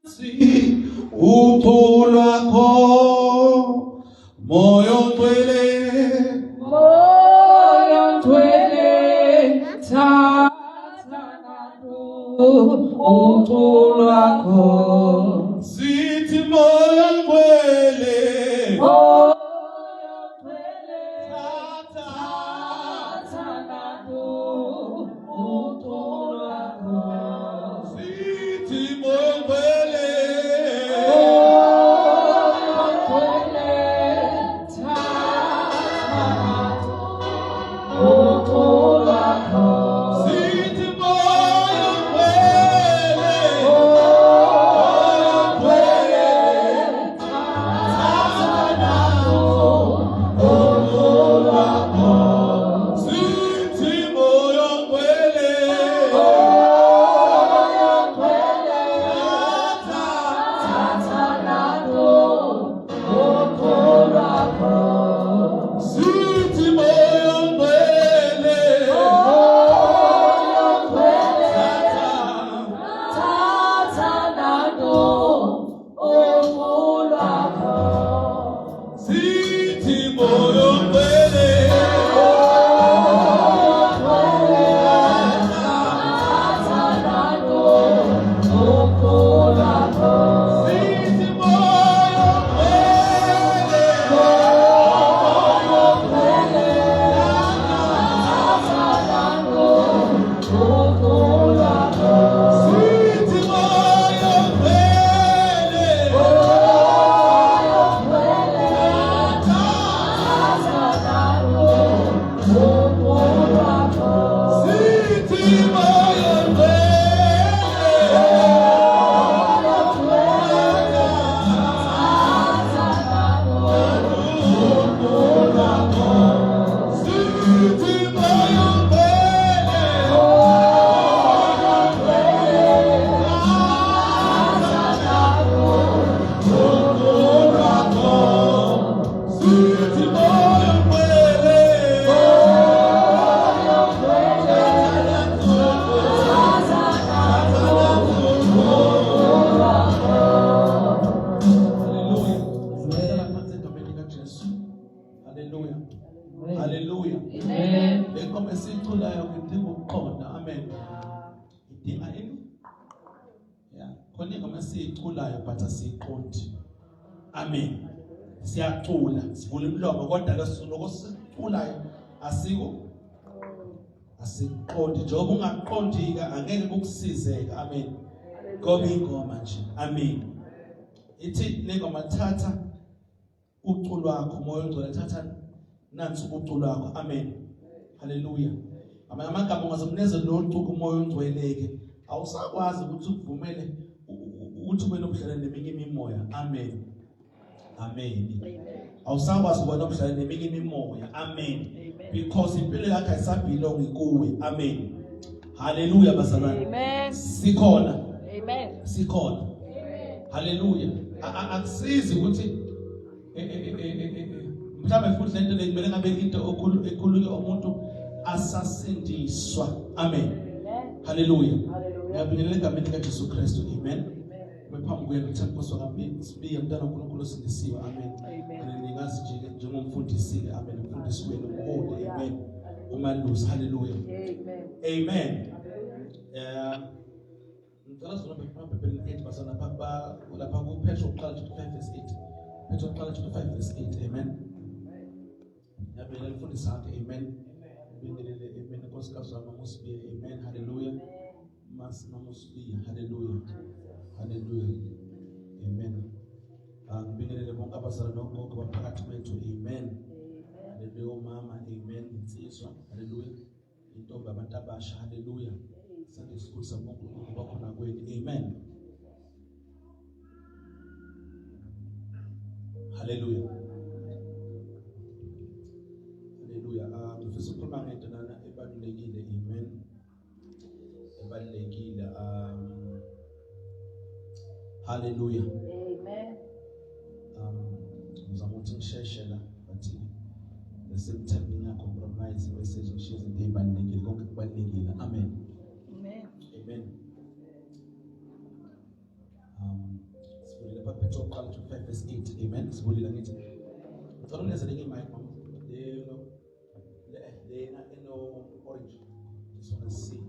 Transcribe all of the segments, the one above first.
Ucu lwakho moyo ngcwele Moya ongcwele thatha nantu ucu lwakho sithi moyo ngcwele Moya ongcwele thatha thatha nantu ucu lwakho sithi moyo ngcwele Moya ongcwele thatha nantu ucu lwakho sithi moyo ngcwele Moya ongcwele thatha nantu ucu lwakho sithi moyo ngcwele Moya ongcwele thatha thatha nantu ucu lwakho sithi moyo ngcwele Moya ongcwele thatha thatha nantu ucu lwakho sithi moyo ngcwele Thatha nantu ucu lwakho sithi moyo ngcwele Thatha nantu ucu lwakho sithi moyo ngcwele Moya ongcwele thatha nantu ucu lwakho sithi moyo ngcwele sithi moyo ngcwele sithi moyo ngcwele Haleluya. Siwela phansi egameni likaJesu. Haleluya. Haleluya. Le ngoma esiyiculayo idinga ukuqonda. Amen. Idinga ini? Yeah. Khona ingoma esiyiculayo but asiyiqondi. Amen. Siyacula, sivula imilomo kodwa lokho siculayo asiko asiqondi njengoba ungaqondi ke angeke kukusizeke. Amen. Ngoba ingoma nje. Amen. Ithi lengoma thatha ucu lwakho moya ongcwele thatha nansi ucu lwakho. Amen. Haleluya. Amanye amagama ungazomneza lo cuku umoya ongcwele ke awusakwazi ukuthi ukuvumele ukuthi ube nobudlelwane neminye imimoya. Amen. Amen. Awusakwazi ukuba nobudlelwane neminye imimoya. Amen. Because impilo yakho ayisabhilongi kuwe. Amen. Haleluya bazalwane. Amen. Sikhona. Amen. Sikhona. Haleluya. Akusizi ukuthi mhlawumbe futhi lento le kumele ngabe into ekhulunywa umuntu asasindiswa. Amen. Haleluya. Ngiyabingelela egameni likaJesu Kristu. Amen. Bephambi kwenu Themkosi wakaSibiya mntana kaNkulunkulu osindisiwe. Amen. Ningazi nje njengomfundisi ke. Amen. Umfundisi wenu umholi. Amen. Umalusi. Haleluya. Amen. Ngicela sizona emabhebheleni 8 basana lapha lapha kuPetro kuqala chapter 5 verse 8. Petro kuqala chapter 5 verse 8. Amen. Ngiyabingelela mfundisi wakhe. Amen. Ngibingelele amen nkosikazi wami uSibiya. Amen. Hallelujah. Mas mama uSibiya. Hallelujah. Hallelujah. Amen. Ngibingelele bonke abazalwane nogogo baphakathi kwethu. Amen. Hallelujah mama. Amen. Insizwa. Hallelujah. Intombi abantu abasha. Hallelujah. Sunday school sabonga uNkulunkulu bakhona kwenu. Amen. Hallelujah. Hallelujah. Ngifisa ukukhuluma ngento lana ebalulekile. Amen. Ebalulekile. Hallelujah. Amen. Ngizama ukuthi ngisheshe la but the same time ngingacompromise message ngishiye izinto ezibalulekile konke kubalulekile. Amen. Amen. Amen. Petro wokuqala chapter 5 verse 8. Amen. Sivulile ngithi. Ngicela uneze lenye mic mama. Le le lena eno orange. Just want to see.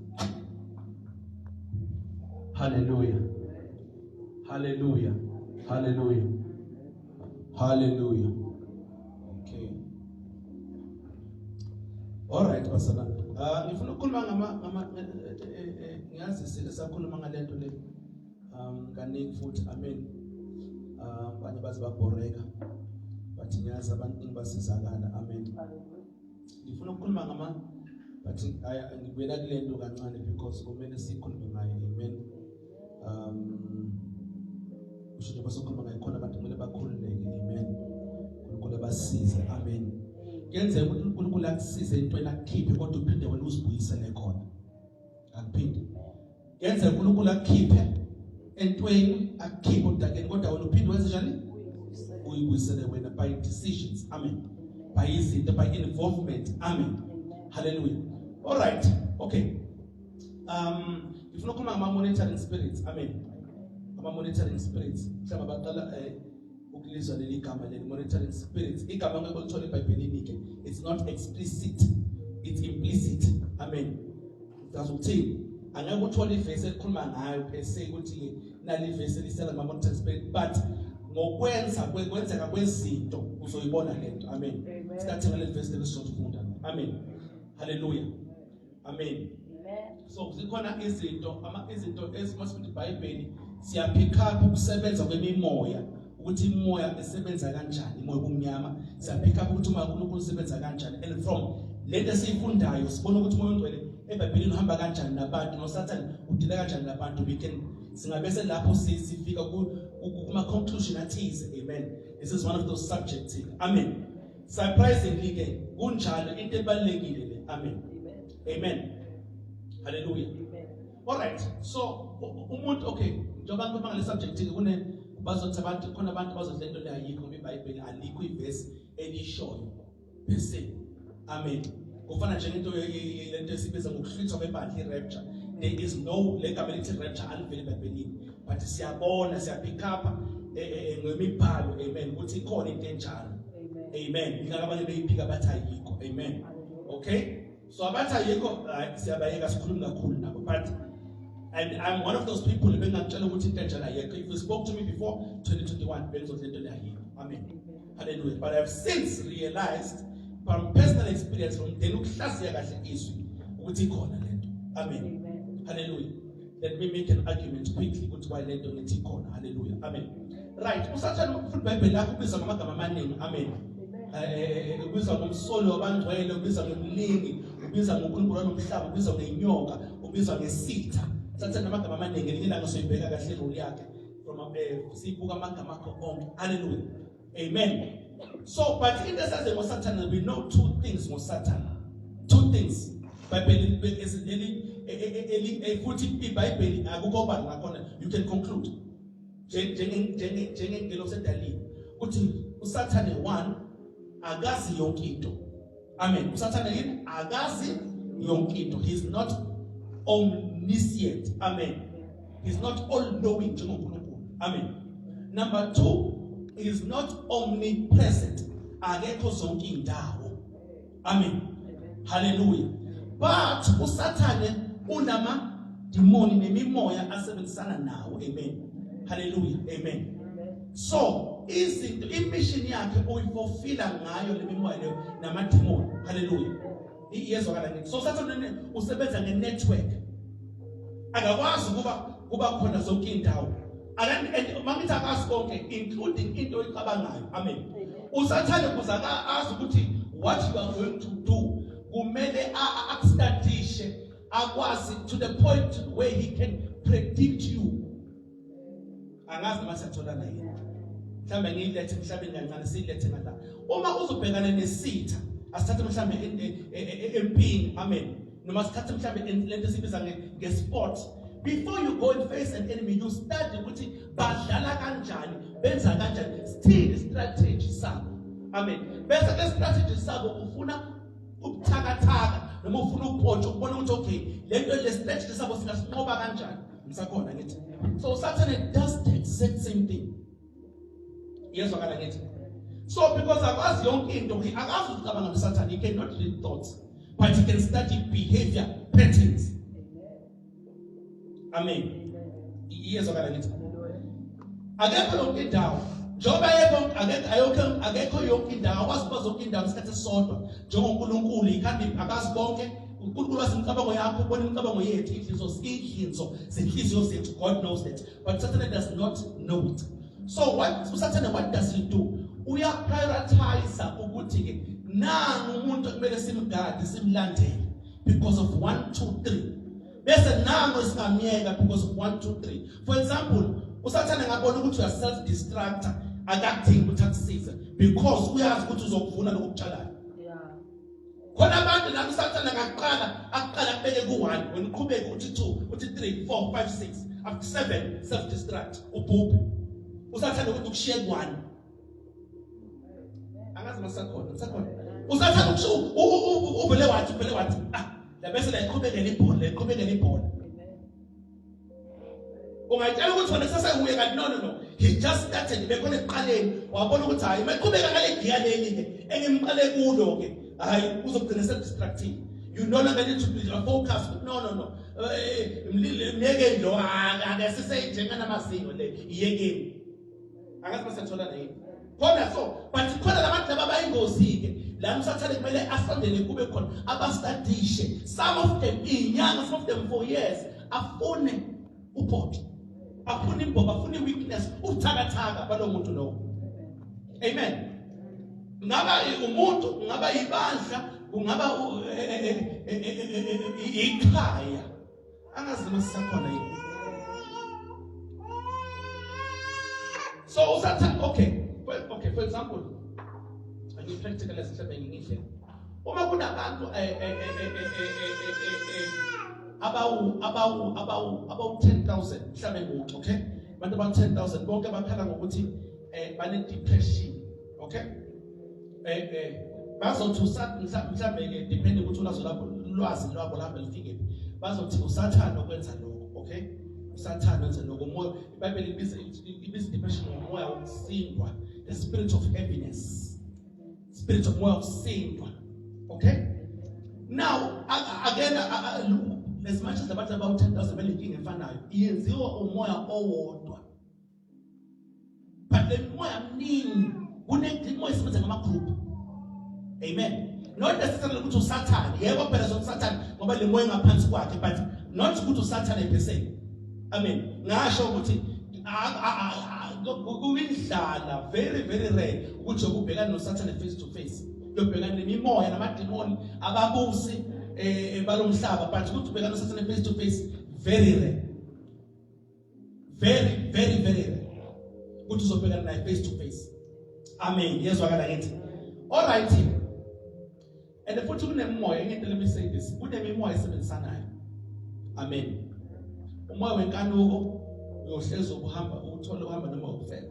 Hallelujah. Hallelujah. Hallelujah. Hallelujah. Okay. All right bazalwane. Ah, ngifuna ukukhuluma ngama ngiyazi sike sakhuluma ngalento le. Kaningi futhi, amen. Abanye baze babhoreka. But ngiyazi abantu basizakala, amen. Ngifuna ukukhuluma ngama, but ngibuyela kule nto kancane because kumele sikhulume ngayo, amen. Usho nje basokhuluma ngayo khona abantu kumele bakhululeke, amen. uNkulunkulu abasize, amen. Kuyenzeka ukuthi uNkulunkulu akusize entweni, akukhiphe, kodwa uphinde wena uzibuyisele khona. Akuphinde. Kuyenzeka uNkulunkulu akukhiphe entweni, akukhiphe odakeni, kodwa wena uphinde wenze njani? Uyibuyisele wena by decisions, amen. By izinto, by involvement, amen. Hallelujah. All right. Okay. Ngifuna ukukhuluma ngama monitoring spirits, amen. Ama monitoring spirits. Mhlawumbe baqala ukulizwa leli gama leli, monitoring spirits. Igama ngeke ulithole eBhayibhelini ke. It's not explicit. It's implicit. Amen. Ngazi ukuthini? Angeke uthole ivesi elikhuluma ngayo per se ukuthi nali ivesi elisela ngama monitoring spirit, but ngokwenza kwenzeka kwezinto uzoyibona lento. Amen. Sithathe ngaleli vesi leli sizofunda. Amen. Hallelujah. Amen. So zikhona izinto ama izinto ezimasifunda iBhayibheli, siyapick up ukusebenza kwemimoya, ukuthi imoya esebenza kanjani, imoya obumnyama. Siyapick up ukuthi umoya kaNkulunkulu usebenza kanjani, and from lento esiyifundayo sibona ukuthi umoya ongcwele eBhayibhelini uhamba kanjani nabantu, noSathane udila kanjani nabantu. We can singabese lapho sifika kuma conclusion athize, amen. This is one of those subjects, amen. Surprisingly ke kunjalo, into ebalekile le, amen, amen. Hallelujah. All right. So umuntu, okay, njengoba ngikhuluma ngale subject ke, kune bazothi abantu, khona abantu bazothi lento le ayikho ngoba iBhayibheli alikho ivesi elishoyo per se, amen. Kufana njengento lento esibiza ngokuhlwithwa kwebandla, i-rapture. There is no, le gama elithi rapture aliveli eBhayibhelini, but siyabona, siyapick up ngemibhalo, amen, ukuthi ikhona into enjalo, amen. Ingakho abanye beyiphika bathi ayikho, amen. Okay, so abathi ayikho, hayi, siyabayeka, sikhulumi kakhulu nabo, but and I'm one of those people bengakutshela ukuthi into enjalo ayikho. If you spoke to me before 2021, bengizothi lento le ayikho, amen. Hallelujah. But I've since realized from personal experience, from then ukuhlaziya kahle izwi, ukuthi ikhona lento, amen. Hallelujah. Let me make an argument quickly ukuthi why lento ngithi ikhona. Hallelujah, amen. Right, uSathane, ufunda iBhayibheli lakho, ubizwa ngamagama amaningi, amen. Ubizwa ngomsoli wabangcwele, ubizwa ngomlingi, ubizwa ngonkulunkulu walomhlaba, ubizwa ngenyoka, ubizwa ngesitha. Sathane namagama amaningi. Elinye ilanga soyibheka kahle role yakhe from siyibuka amagama akho onke. Hallelujah, amen. So but into esaze ngoSathane, we know two things ngoSathane, two things. iBhayibheli eli futhi iBhayibheli akukho bani ngakhona. You can conclude njengengelosi edaliwe ukuthi uSathane, one, akazi yonke into, amen. USathane yini? Akazi yonke into. He is not omniscient, amen. He is not all knowing njengoNkulunkulu, amen. Number two, he is not omnipresent, akekho zonke indawo, amen. Hallelujah. But uSathane unama demoni nemimoya asebenzisana nawo, amen. Hallelujah, amen. So izinto, imission yakhe uyifulfilla ngayo lemimoya leyo namademoni. Hallelujah. Iyezwakala ngithi? So Sathane usebenza ngenetwork. Akakwazi ukuba kuba khona zonke indawo, and mangithi akazi konke, including into oyicabangayo, amen. USathane kuze azi ukuthi what you are going to do, kumele akustadishe, akwazi to the point where he can predict you. Angazi noma siyatholana yini. Mhlawumbe ngiyilethe emhlabeni kancane, siyilethe ngala. Uma uzobhekana nesitha, asithathe mhlawumbe empini, amen, noma sithathe mhlawumbe lento esibiza nge-sport. Before you go and face an enemy, you study ukuthi badlala kanjani, benza kanjani, sithini strategy sabo, amen. Bese ke strategy sabo ufuna ubuthakathaka noma ufuna ukupotsha, ukubona ukuthi okay, lento le strategy sabo singasinqoba kanjani. Ngisakhona ngithi? So Sathane does the exact same thing. Iyezwakala ngithi? So because akazi yonke into, akazi ukucabanga noSathane, he cannot read thoughts, but he can study behavior patterns. Amen. Iyezwakala ngithi? Akekho yonke indawo. Njengoba yebo akekho ayokho akekho yonke indawo, akwazi ukuba zonke indawo isikhathi esisodwa. NjengoNkulunkulu, he can't be akazi bonke. uNkulunkulu wazi imicabango yakho, ubona imicabango yethu, inhliziyo, inhliziyo zenhliziyo zethu. God knows that. But Satan does not know it. So what uSathane what does he do? Uya prioritize ukuthi ke nangu umuntu okumele simgade simlandele because of 1 2 3. Bese nangu esingamyeka because of 1 2 3. For example, uSathane ngabona ukuthi uya self destructor akakudingi ukuthi akusize because uyazi ukuthi uzokuvuna lokutshalayo. Khona abantu lana uSathane angaqala aqala kubeke ku-1 wena uqhubeke uthi 2 uthi 3 4 5 6 up to 7 self destruct ubhubhe. USathane ukuthi ukushiye ku-1. Angazi masakhona, usakhona. Usathane ukushiya uvele wathi uvele wathi ah la bese la iqhubekela ibhola, la iqhubekela ibhola. Ungayitshela ukuthi wena kusasewuye kanti no no no he just started bekhona ekuqaleni wabona ukuthi hayi mayiqhubeka ngale giya leli ke engimqale kulo ke hayi uzogcina se distracting you no longer need to be focused no no no eh, mlile myekeni lo ake sisenjenganamazinyo le iyekeni Akazi basatholana yini. Khona so but khona labantu laba bayingozi ke. La msathane kumele asondele kube khona abastadishe. Some of them inyanga, some of them for years afune uphotho. Afune imbobo, afune weakness, ubuthakathaka balo muntu lowo. Amen. Ngaba umuntu, ngaba ibandla, kungaba eh, eh, eh, ikhaya. Angazi noma sisakhona yini. So usatha okay, well, okay for example, angi practical mhlawumbe ngingidlela. Uma kunabantu eh eh eh eh abawu abawu abawu abawu 10000 mhlawumbe nguthi okay? Abantu abawu 10000 bonke bakhala ngokuthi eh bane depression, okay? Eh eh bazothi mhlawumbe ke depending ukuthi ulwazi lwakho ulwazi lwabo lihamba lifike phi bazothi usathane okwenza lokho okay usathane wenza lokho umoya iBhayibheli ibiza ibiza depression ngomoya wokusindwa the spirit of heaviness spirit of moya wokusindwa okay now again as much as abantu abawu-10,000 benenkinga efanayo iyenziwa umoya owodwa but le mimoya mningi kunemimoya esebenza ngama-group amen not necessarily ukuthi usathane yebo phela sokusathane ngoba le moya ingaphansi kwakhe but not ukuthi usathane per se amen ngasho ukuthi kuyindlala very very rare ukuthi ukubhekana nosathane face to face yobhekana nemimoya namademoni ababusi eh balomhlaba but ukuthi ubhekana nosathane face to face very rare very very very rare ukuthi uzobhekana naye face to face amen yezwakala ngithi all right and futhi kunemimoya enye into let me say this kunemimoya esebenzisanayo amen umoya wenkanuko uyohlezi ukuhamba uthole uhamba noma ukufela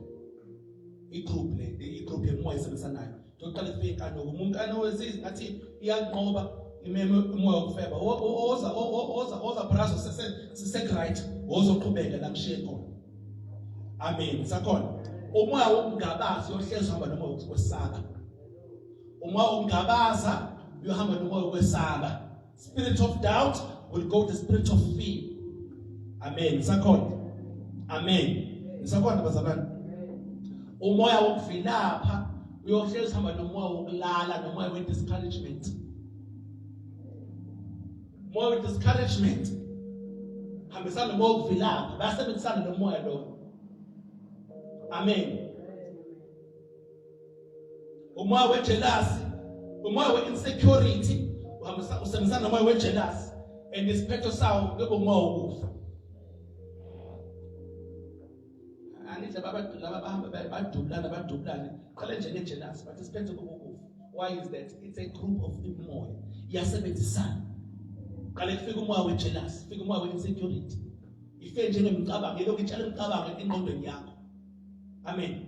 igroup le igroup yemoya esebenzisanayo Ndoqala kufika inkanuko. Umuntu inkanuko ngathi iyanqoba imeme umoya wokufeba. Oza oza oza brazo sese sise right wozoqhubeka la ngishiye khona. Amen. Sakhona. Umoya wokungabaza uyohlezi uhamba nomoya wokwesaba. Umoya wokungabaza uyohamba nomoya wokwesaba. Spirit of doubt will go to spirit of fear. Amen. Sakhona. Amen. Nisakhona bazalwane. Umoya wokuvilapha uyohlezi uhamba nomoya wokulala nomoya we discouragement. Moya we discouragement. Hambisana nomoya wokuvilapha, basebenzisana nomoya lo. Amen. Umoya wejealousy, umoya we-insecurity uhambisa usebenzisana nomoya wejealousy and isiphetho sawo kube umoya wokufa. Angithi laba laba bahamba badubulana badubulane qale nje ngejealousy but isiphetho kube ukufa. Why is that? It's a group of imimoya iyasebenzisana. Qale kufika umoya wejealousy, fika umoya we-insecurity. Ife njengemicabango, elokhu itshala imicabango engqondweni yakho. Amen.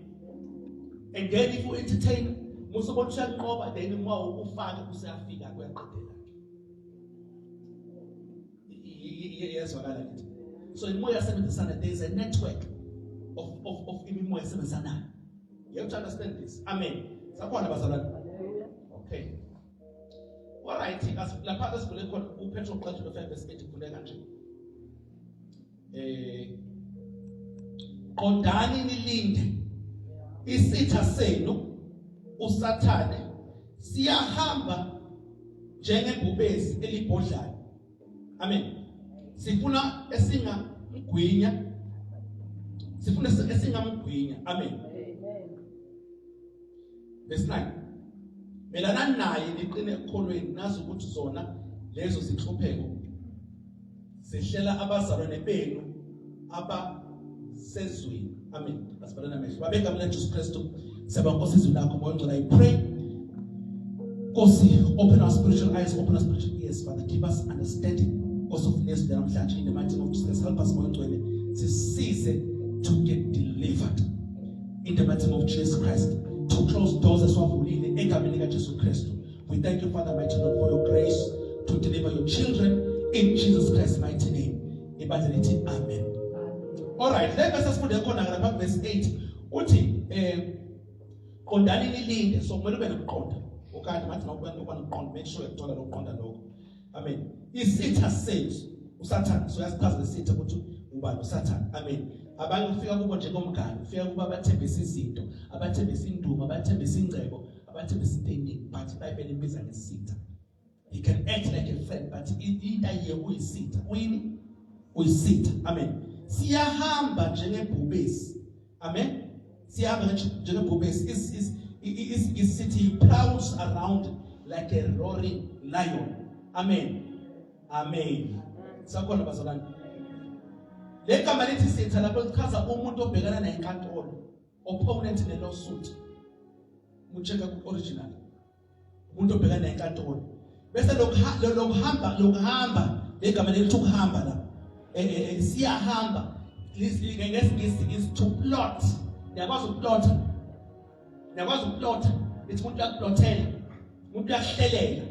And then if you entertain musa ubona uyanqoba then uma ukufaka useyafika kuyaqedela. Iyezwakala ngithi. So imoya yasebenzisana there is a network of of of imimoya esebenzisanayo. You have to understand this. Amen. Sakhona bazalwane. Okay. All right, lapha ke sivule khona uPetro uqanjwe 5 verse 8 kuvule kanje. Eh Qondani nilinde. Isitha senu uSathane siyahamba njengebhubesi elibhodlayo. Amen. Sifuna esingamgwinya. Sifuna esingamgwinya. Amen. Amen. Verse 9. Melana naye niqine ekukholweni nazi ukuthi zona lezo zinhlupheko zehlela abazalwane benu abasezweni. Amen. Asivalane amehlo. Babe egameni laJesu Kristu siyabonga Nkosi izwi lakho Moya Ongcwele I pray Nkosi open our spiritual eyes open our spiritual ears Father give us understanding Nkosi of lezwi namhlanje in the mighty name of Jesus help us Moya Ongcwele sisize to get delivered in the mighty name of Jesus Christ to close doors esiwavulile egameni likaJesu Kristu we thank you Father mighty Lord for your grace to deliver your children in Jesus Christ's mighty name ibandla lithi amen all right le verse esifunde khona lapha verse 8 uthi eh qondani nilinde so kumele ube nokuqonda okanye mathi mawube nokuqonda make sure uyakuthola lokuqonda lokho amen isitha sethu usathane so uyasichaza lesitha ukuthi ubani usathane amen abanye ufika kubo njengomngane ufika kubo abathembisa izinto abathembisa indumo abathembisa ingcebo abathembisa into eningi but iBhayibheli imbiza ngesitha he can act like a friend but into ayiye uyisitha uyini uyisitha amen siyahamba njengebhubesi amen siyahamba njengebhubesi is is is is city prowls around like a roaring lion amen amen sakhona bazalwane le gama lithi sitha lapho lichaza umuntu obhekana naye enkantolo opponent ne lawsuit mucheka ku original umuntu obhekana naye enkantolo bese lokuhamba lokuhamba legama lelithi ukuhamba la eh, eh, eh, siyahamba ngesingisi is to plot niyakwazi ukuplotha niyakwazi ukuplotha ithi umuntu uyakuplotela umuntu uyahlelela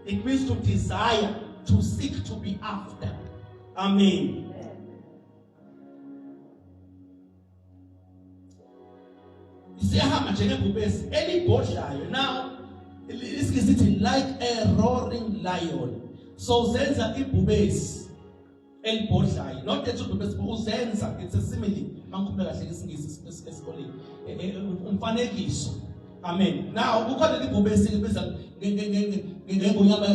it means to desire to seek to be after amen Siyahamba njengebhubesi elibhodlayo now isingisi sithi like a roaring lion so uzenza ibhubesi elibhodlayo not that ubhubesi uzenza it's a simile mangikhuluma kahle isingisi esikoleni e, e, umfanekiso amen now kukhona libhubesi libiza ngengonyama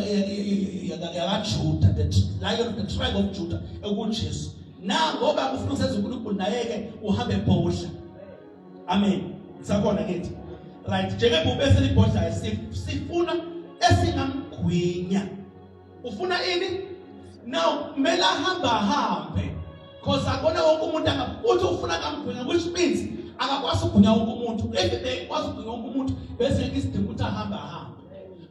yakaJuda the lion of the tribe of Judah ekuJesu na ngoba kufuna usenza uNkulunkulu naye ke uhambe ebhodla amen sakhona kithi right njengebhubesi elibhodlayo sifuna esingamgwinya ufuna ini now kumele ahamba ahambe because akona wonke umuntu uthi ufuna kamgwinya which means akakwazi ukugwinya wonke umuntu if bekwazi ukugwinya wonke umuntu bese isidingo ukuthi ahambe ahambe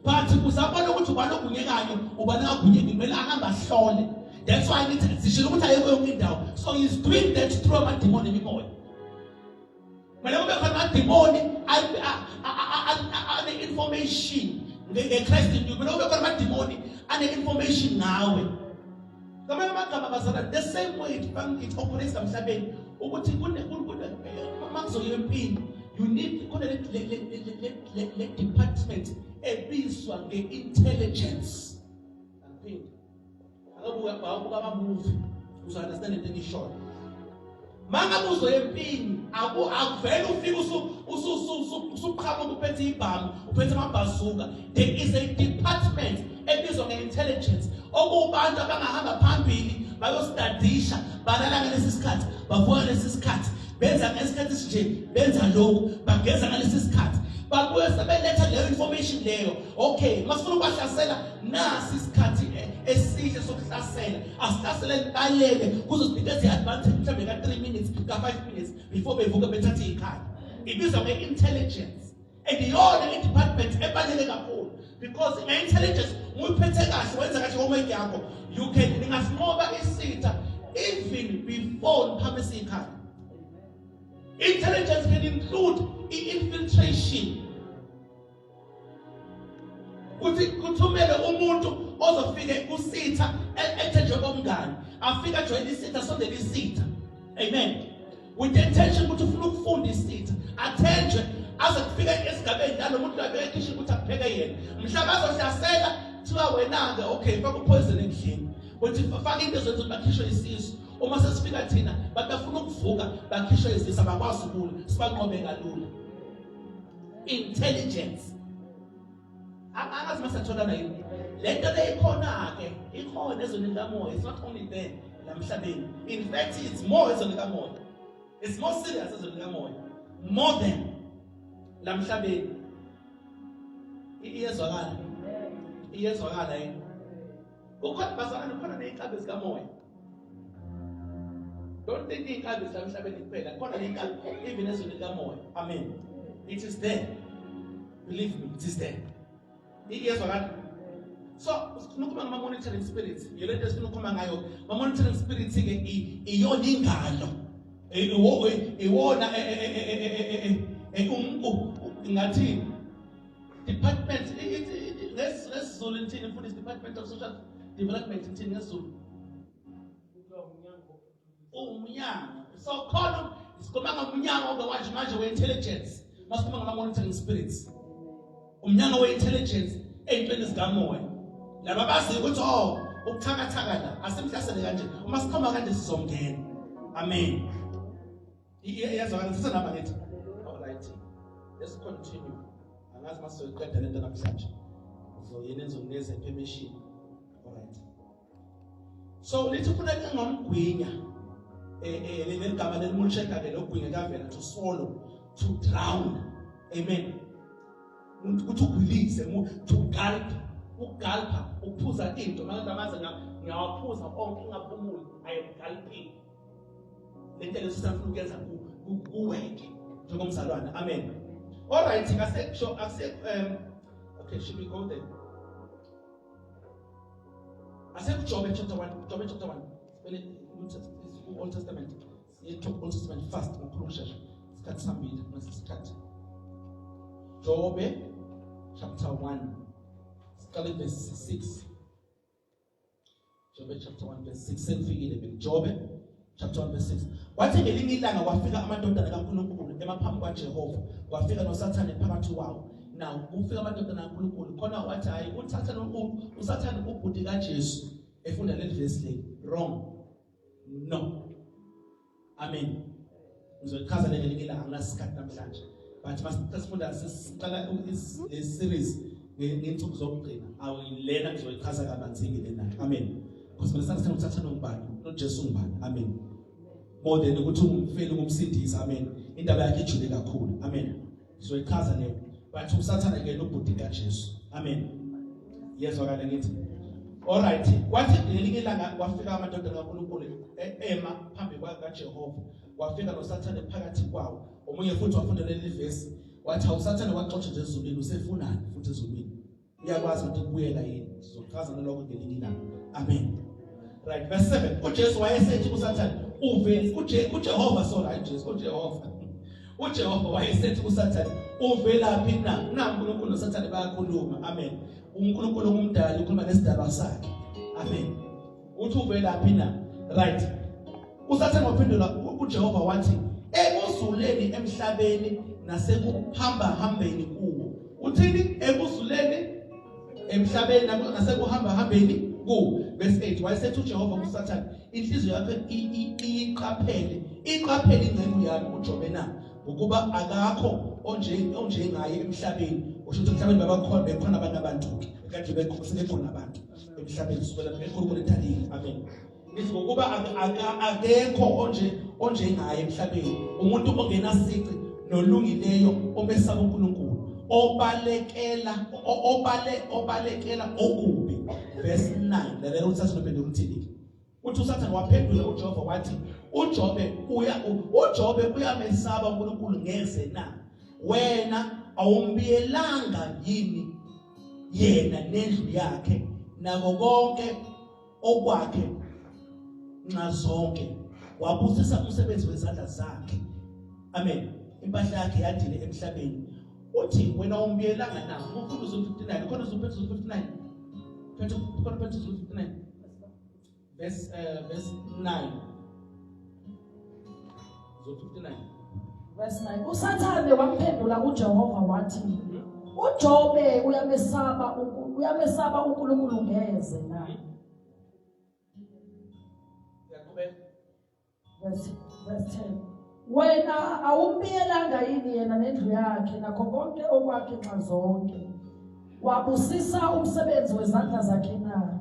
but uzabona ukuthi ubani ogwinyekayo ubani angagwinyeki kumele ahambe ahlole that's why ngithi sishilo ukuthi ayikho yonke indawo so he's doing that through amadimoni emimoya kumele kube khona amadimoni ane-information nge-Christ in you kumele kube khona amadimoni ane-information ngawe ngamanye amagama bazalwane the same way it, it operates emhlabeni ukuthi uma kuzoyiwa empini you need kune le department ebizwa nge-intelligence angiphinde Akabuka awubuka ama movie uzo understand into engishoyo. Mangabe uzoya empini aku akuvele ufike usu usu usuqhamuka uphethe ibhamu uphethe amabhazuka there is a department ebizwa nge-intelligence okubantu abangahamba phambili bayostadisha balala ngalesi sikhathi bavuka ngalesi sikhathi benza ngesikhathi esinje benza lokhu bageza ngalesi sikhathi babuye sebeletha leyo information leyo okay masifuna ukubahlasela nasi isikhathi eh, esihle sokuhlasela asihlaseleni balele kuzosinikeza i-advantage mhlawumbe ka-3 minutes ka-5 minutes before bevuke bethathe ikhaya ibizwa nge-intelligence and iyona i-department ebaluleke kakhulu because nge-intelligence uyiphethe kahle wenza kahle homework yakho you can ningasinqoba isitha even before niphakamisa ikhaya intelligence can include i-infiltration kuthi kuthumele umuntu ozofike kusitha e-, ethe njengomngane afike ajoyine isitha sondele isitha amen with the intention ukuthi ufuna ukufunda isitha athenjwe umuntu abeke ekhishini ukuthi apheke yena. Mhla bazohlasela kuthiwa wena-ke okay faka upoison ekudleni. Uthi faka into ezenza ukuthi bakhishwe isisu. Uma sesifika thina bantu bafuna ukuvuka bakhishwe izisu abakwazi ukulwa sibanqobe kalula. Intelligence. Angazi masatholana yini. Le nto le ikhona-ke ikhona ezweni likamoya it's not only there lamhlabeni. In fact it's more ezweni likamoya. It's more serious ezweni likamoya more than lamhlabeni. Iyezwakala. Iyezwakala yini? Kukhona bazalwane kukhona nezinkabi zikamoya. Don't think inkabi zamhlabeni kuphela. Khona nenkabi even ezweni likamoya. Amen. It is there. Believe me, it is there. Iyezwakala. So sifuna ukukhuluma ngama monitoring spirits. Yile nto esifuna ukukhuluma ngayo. Ma monitoring spirits ke iyona ingalo. Iwona ngathi department ngesiZulu ithini mfundisi department of social development ithini ngesiZulu umnyango so khona sikhuluma ngomnyango ke manje manje we-intelligence masikhuluma ngama-monitoring spirits umnyango we-intelligence ey'ntweni zikamoya laba baziyo ukuthi oh ubuthakathaka la asimhlasele kanje uma sikhomba kanje sizongena amen iyazwakala sisenamba ngithi all right let's continue angazi masizoyiqeda lento namhlanje uzoyena enzokunikeza permission all right so lithi kufuneka ngamgwinya eh eh leli gama lelimulsheka ke lokugwinya kavela to swallow to drown amen ukuthi ugwilise to gulp ukugulpa ukuphuza into manje amaze ngiyawaphuza onke ngingaphumuli i am gulping lento leso safuna ukuyenza kuweke njengomzalwane amen all right kase sho akuse okay should we go there asekujobe chapter 1 Jobe chapter 1 sibele Old Testament siye Old Testament fast ngokukhulu ukushesha isikhathi sihambile mase isikhathi Jobe chapter 1 siqale verse 6 Jobe chapter 1 verse 6 sekufikile mina Jobe chapter 1 verse 6 kwathi ngelinye ilanga kwafika amadodana kaNkulunkulu emaphambi kwaJehova kwafika noSathane phakathi kwawo now kufika amadodana kaNkulunkulu khona wathi hayi uthatha uSathane ubhuti kaJesu efunda leli verse le wrong no amen ngizoyichaza le ngelinye ilanga anginasikhathi namhlanje but masifunda siqala le series ngensuku zokugcina awuyilena ngizoyichaza kabanzi-ke lena amen because mina sasithanda ukuthatha nongubani noJesu ngubani amen more than ukuthi ungumfeli ungumsindisi amen indaba yakhe ijule kakhulu amen ngizoyichaza leyo but usathane ke nobhuti kaJesu amen yezwakala ngithi alright kwathi ngelinye ilanga kwafika amadodana kaNkulunkulu e, ema phambi kwaJehova wafika nosathane phakathi kwawo omunye futhi wafunda leli vesi wathi awusathane waxotsha nje ezulwini usefunani futhi ezulwini uyakwazi ukuthi kubuyela yini sizochaza nalokho ngelinye ilanga amen right verse 7 uJesu wayesethi kuSathane uve uJehova sorry hayi Jesu uJehova uJehova wayesethi kuSathane uvelaphi na na uNkulunkulu noSathane bayakhuluma amen uNkulunkulu ungumdali ukhuluma nesidalwa sakhe amen uthi uvelaphi na right uSathane waphendula uJehova wathi ekuzuleni emhlabeni nasekuhamba hambeni kuwo uthini ekuzuleni emhlabeni nasekuhamba hambeni kuwo verse 8 wayesethi uJehova kuSathane inhliziyo yakho iyiqaphele iqaphele inceku yami uJobe na ngokuba akakho onje onjengaye emhlabeni usho ukuthi emhlabeni babakhona bekhona abantu abantu-ke kade bekhona abantu emhlabeni kusukela enkulunkulu edalile amen ngithi ngokuba akekho onje onjengaye emhlabeni umuntu ongenasici nolungileyo omesaba uNkulunkulu obalekela obale obalekela okubi verse 9 lalela ukuthi sasinophendula uthini uthi uSathane waphendula uJehova wathi uJobe uya uJobe uyamesaba uNkulunkulu ngeze na wena awumbiyelanga yini yena nendlu yakhe nako konke okwakhe nxa zonke wabusisa umsebenzi wezandla zakhe amen impahla yakhe yandile emhlabeni uthi wena umbiyelanga na ufunda uzu 59 khona uzu 59 phethe khona phethe uzu 59 verse uh, verse 9 zo 59 verse 9 uSathane wamphendula uJehova wathi uJobe uyamesaba uyamesaba uNkulunkulu ngeze na? Uyaqhubeka. Verse 10. Wena awumbiyelanga yini yena nendlu yakhe nakho konke okwakhe nxa zonke? Wabusisa umsebenzi wezandla zakhe na?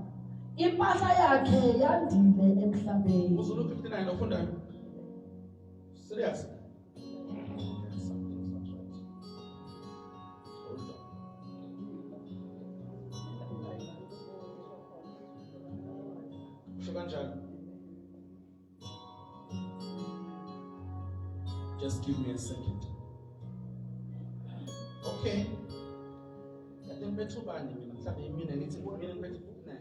Impahla yakhe yandile emhlabeni. Uzulu 59 ofundayo. Serious. Something's not right. Hold on. Usho kanjani? Just give me a second. Okay. Kade ngiphethe ubani mina mhlawumbe mina ngithi mina ngiphethe 59.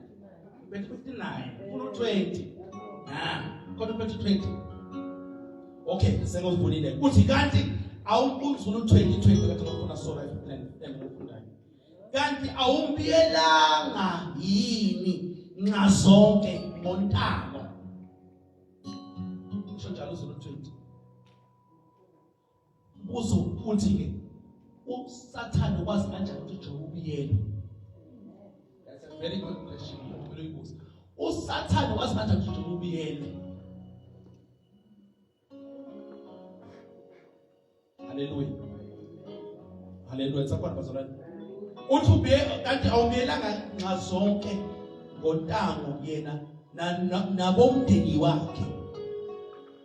Ngiphethe 59. Ufuna u20. Ah, kodwa uphethe 20. Okay, sengivulile. Uthi kanti awukunzulu 20 20 kade ngifuna sona 59 engifundayo. Kanti awumbiyelanga yini nxa zonke ngontamo? Usho njalo uZulu 20. Mbuzo uthi ke uSathane ukwazi kanjani ukuthi uJobe ubiyelwe? That's a very good question. Ngicela uyibuze. USathane ukwazi kanjani ukuthi uJobe ubiyelwe? Haleluya. Haleluya. Sakhona bazalwane. Uthi ubiye kanti awubiyelanga nxa zonke ngontango yena nabomndeni wakhe.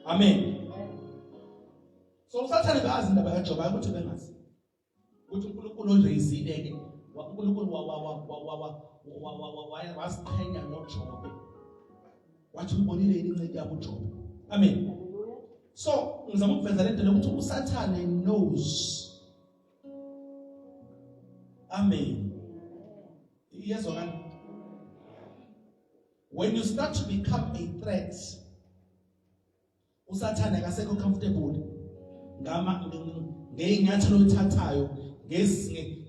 Amen. So uSathane bazi indaba kaJobe ukuthi bengazi. Ukuthi uNkulunkulu onreyizile ke uNkulunkulu waziqhenya ngoJobe. Wathi ubonile yini inceku yabo uJobe. Amen. So ngizama ukuveza lento lokuthi uSathane knows. Amen. Iyezwakala. When you start to become a threat, uSathane akasekho comfortable ngama ngeyinyathelo olithathayo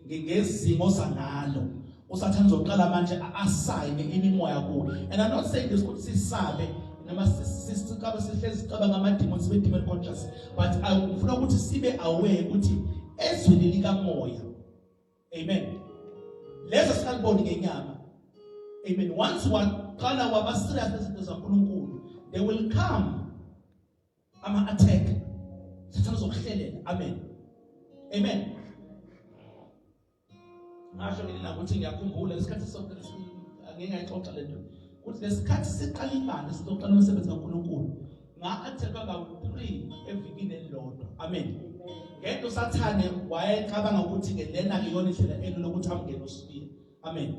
ngezimo zangalo uSathane uzoqala manje asayine imimoya kuwe and I'm not saying this ukuthi sisabe noma sisicabe sihlezi sicabanga ama-demons sibe demon conscious but ngifuna ukuthi sibe aware ukuthi ezweni likamoya amen lezo singaliboni ngenyama amen once waqala waba serious nezinto zaNkulunkulu they will come ama attack sathana uzokuhlelela amen amen ngasho ngilina ukuthi ngiyakhumbula isikhathi sonke angeke ngayixoxa le nto ukuthi lesikhathi siqala ibandla sizoqala umsebenzi kaNkulunkulu nga-attackwa kawu-3 evikini elilodwa amen ngento usathane wayecabanga ukuthi ke lena ke yona indlela elula ukuthi amngene usibiya amen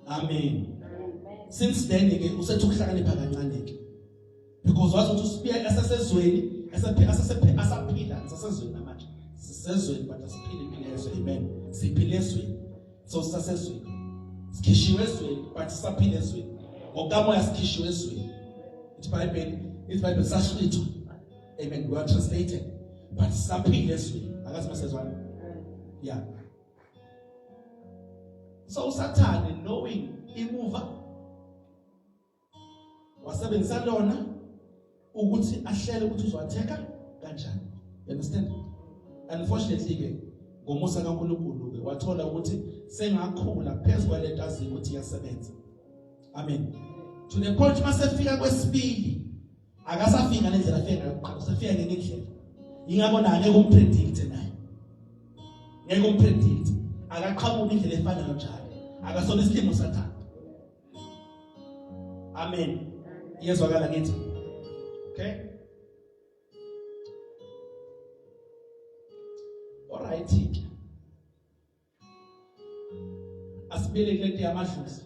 amen since then ke usethi ukuhlakanipha kancane ke because wazi ukuthi usibiya esasezweni asaphila sasezweni namanje sisezweni but asiphili impilo yezwe amen siphile ezweni so sisasezweni sikhishiwe ezweni but sisaphila ezweni ngokukamoya sikhishiwe ezweni iBhayibheli iBhayibheli sahlwithwa amen we are translated but sisaphila ezweni akazi masezwana yeah so usathane knowing imuva wasebenzisa lona ukuthi ahlele ukuthi uzowatheka kanjani you understand unfortunately ke ngomusa kaNkulunkulu ke wathola ukuthi sengakhula phezu kwalento aziyo ukuthi iyasebenza amen to the point masefika kwesibili akasafika nendlela afike ngayo kuqala usefika ngenye indlela ingakho naye ngeke umpredict naye ngeke umpredict akaqhamuki indlela efanayo njalo akasona isilimo sathane Amen. Iyezwakala ngithi. Okay? Alright ke. Asibele kule nto yamadlozi.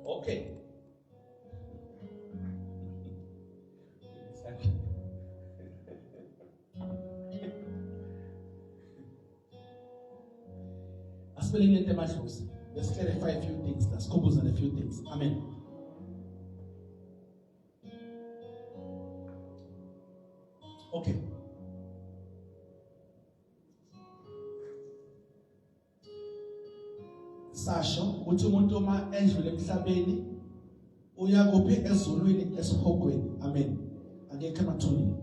Okay. Asibele ngento emadlozi. Let's clarify a few things. Let's on a few things. Amen. Okay. Sasho ukuthi umuntu uma edlule emhlabeni uya kuphi ezulwini esihogweni. Amen. Akekho emathuneni.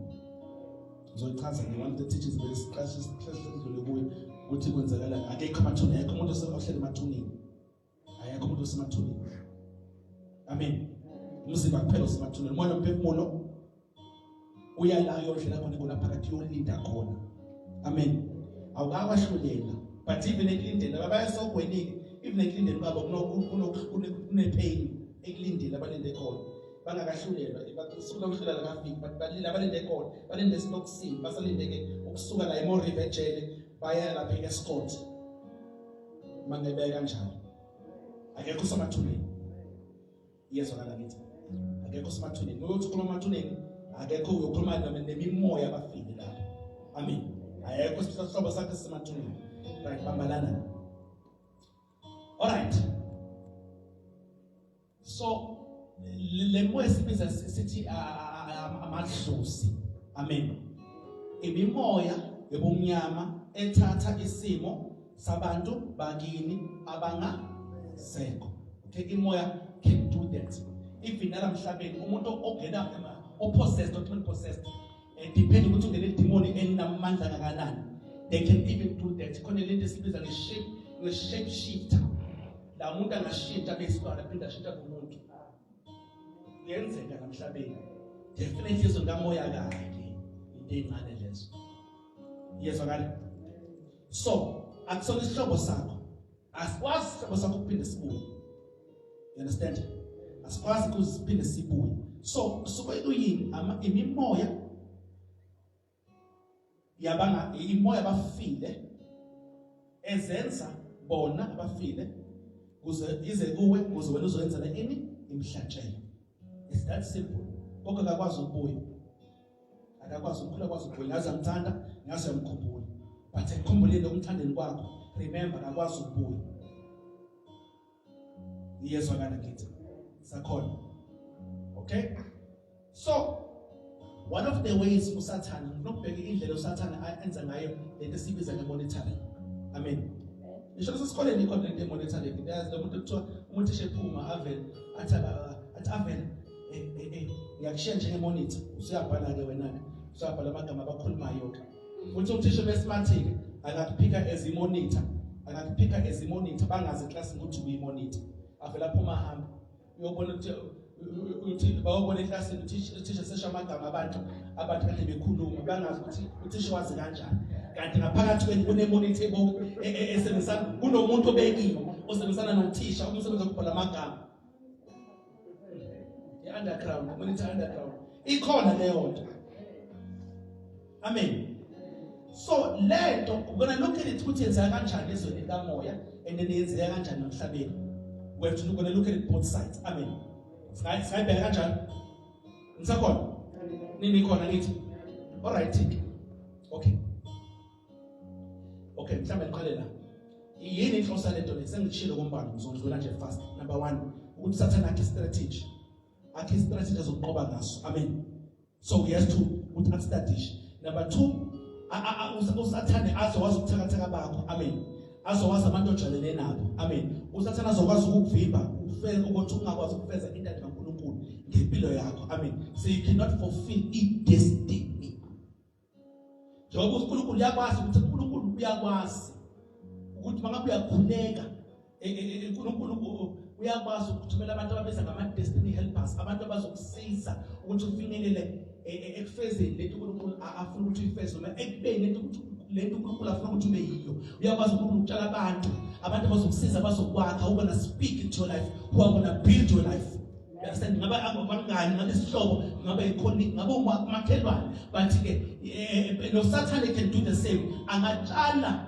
Ngizoyichaza nge one of the teachings besiqashe sidlule kuyo ukuthi kwenzakalani. Akekho amathuna, akekho umuntu ohleli emathuneni. Akekho umuntu osemathuneni. Amen. Umzimba kuphela osemathuneni. Umoya nomphefumulo uya la uyodlela khona khona phakathi uyolinda khona. Amen. Awukawahlulela. But even ekulindeni abayesogwenini, even ekulindeni kwabo kune pain ekulindeni abalinde khona. Bangakahlulelwa, usuku lokuhlulela kafiki, but balinde abalinde khona, balinde esitokisini, basalinde ke ukusuka la eMorive ejele baya lapha e-Escort. Mangebe kanjalo. Akekho usemathuneni. Iyezwakala ngithi. Akekho usemathuneni. Uyothi ukhuluma emathuneni, akekho uyokhuluma nemimoya abafile lapho. Amen. Ayekho isihlobo sakhe sisemathuneni. Right, bambalana. All right. So le moya esibiza sithi amadlozi. Amen. Imimoya yobumnyama ethatha isimo sabantu bakini abangasekho. Okay, imoya can do that. Even nalamhlabeni umuntu ogena o-possessed or demon possessed, depend ukuthi ungene idemoni elinamandla kangakanani, they can even do that. Khona lento esibiza nge-shape shifter, la muntu angashintsha abe isilwane aphinde ashintsha kumuntu. Kuyenzeka namhlabeni definitely, izwe kamoya kahle into ey'ncane lezo. Iyezwakala. So akusona isihlobo sakho, asikwazi isihlobo sakho ukuphinde sibuye. You understand? Asikwazi ukuze siphinde sibuye. So kusuke kuyini? Imimoya yabanga, imoya abafile ezenza bona abafile kuze ize kuwe kuze wena uzoyenza ini imhlatshelo. It's that simple. Konke akakwazi ukubuya, akakwazi ukukhula, akwazi ukubuya. Ngaze amthanda, ngaze uyamkhumbula, but ekukhumbuleni okumthandeni kwakho, remember, akakwazi ukubuya. Iyezwakala ngithi sakhona? Okay, so one of the ways uSathane, ngifuna ukubheka indlela uSathane enza ngayo lento esibiza nge-monitoring. Amen. Ngisho nasesikoleni ikhona lento ye-monitoring. Yazi lo muntu kuthiwa umuntu ephuma avele athi avele ngiyakushiya njenge-monitor, usuyabhala ke wena ke, usuyabhala amagama abakhulumayo ke. Uthi uthisha be-smart-ke angakuphika as i-monitor, angakuphika as i-monitor, bangazi eklasini ukuthi uyi-monitor. Avele aphuma ahambe, uyobona ukuthi bawubona eklasini uthisha sesho amagama abantu kade bekhuluma, bangazi ukuthi uthisha wazi kanjani, kanti ngaphakathi kwenu kune-monitor esebenzisana, kunomuntu obekiwe osebenzisana nothisha umsebenzi wokubhala amagama. I-underground monitor, underground ikhona leyo nto. Amen. So lento we're gonna look at it ukuthi yenzeka kanjani ezweni likamoya and then yenzeka kanjani emhlabeni. We have to look, gonna look at it both sides. Amen. Singayibheka kanjani? Ngisakhona nini khona ngithi all right. Okay, mhlawumbe ngiqale la. Yini inhloso lento le? Sengishilo kumbalo, ngizondlula nje fast. Number 1, ukuthi Sathane akhe strategy, akhe strategy azokunqoba ngaso. Amen. So he has to ukuthi aku-study. Number 2, uSathane azokwazi ukuthakathaka bakho. Amen. Azokwazi abantu ojwayelene nabo. Amen. USathane azokwazi ukukuvimba ufeze ukuthi ungakwazi ukufeza intando kaNkulunkulu ngempilo yakho. Amen. So you cannot fulfill i-destiny, njengoba uNkulunkulu uyakwazi ukuthi, uNkulunkulu uyakwazi ukuthi mangabe uyakhuleka, uNkulunkulu uyakwazi ukuthumela abantu ababiza ngama-destiny helpers, abantu abazokusiza ukuthi ufinyelele ekufezeni lento uNkulunkulu afuna ukuthi uyifeze, noma ekubeni lento ukuthi lento uNkulunkulu afuna ukuthi ube yiyo. Uyakwazi uNkulunkulu ukutshala abantu abazokusiza, abazokwakha, who gonna speak into your life, who are gonna build your life. You understand? Ngabe abangani, ngabe isihlobo, ngabe i-colleague, ngabe umakhelwane. But ke no Sathane can do the same. Angatshala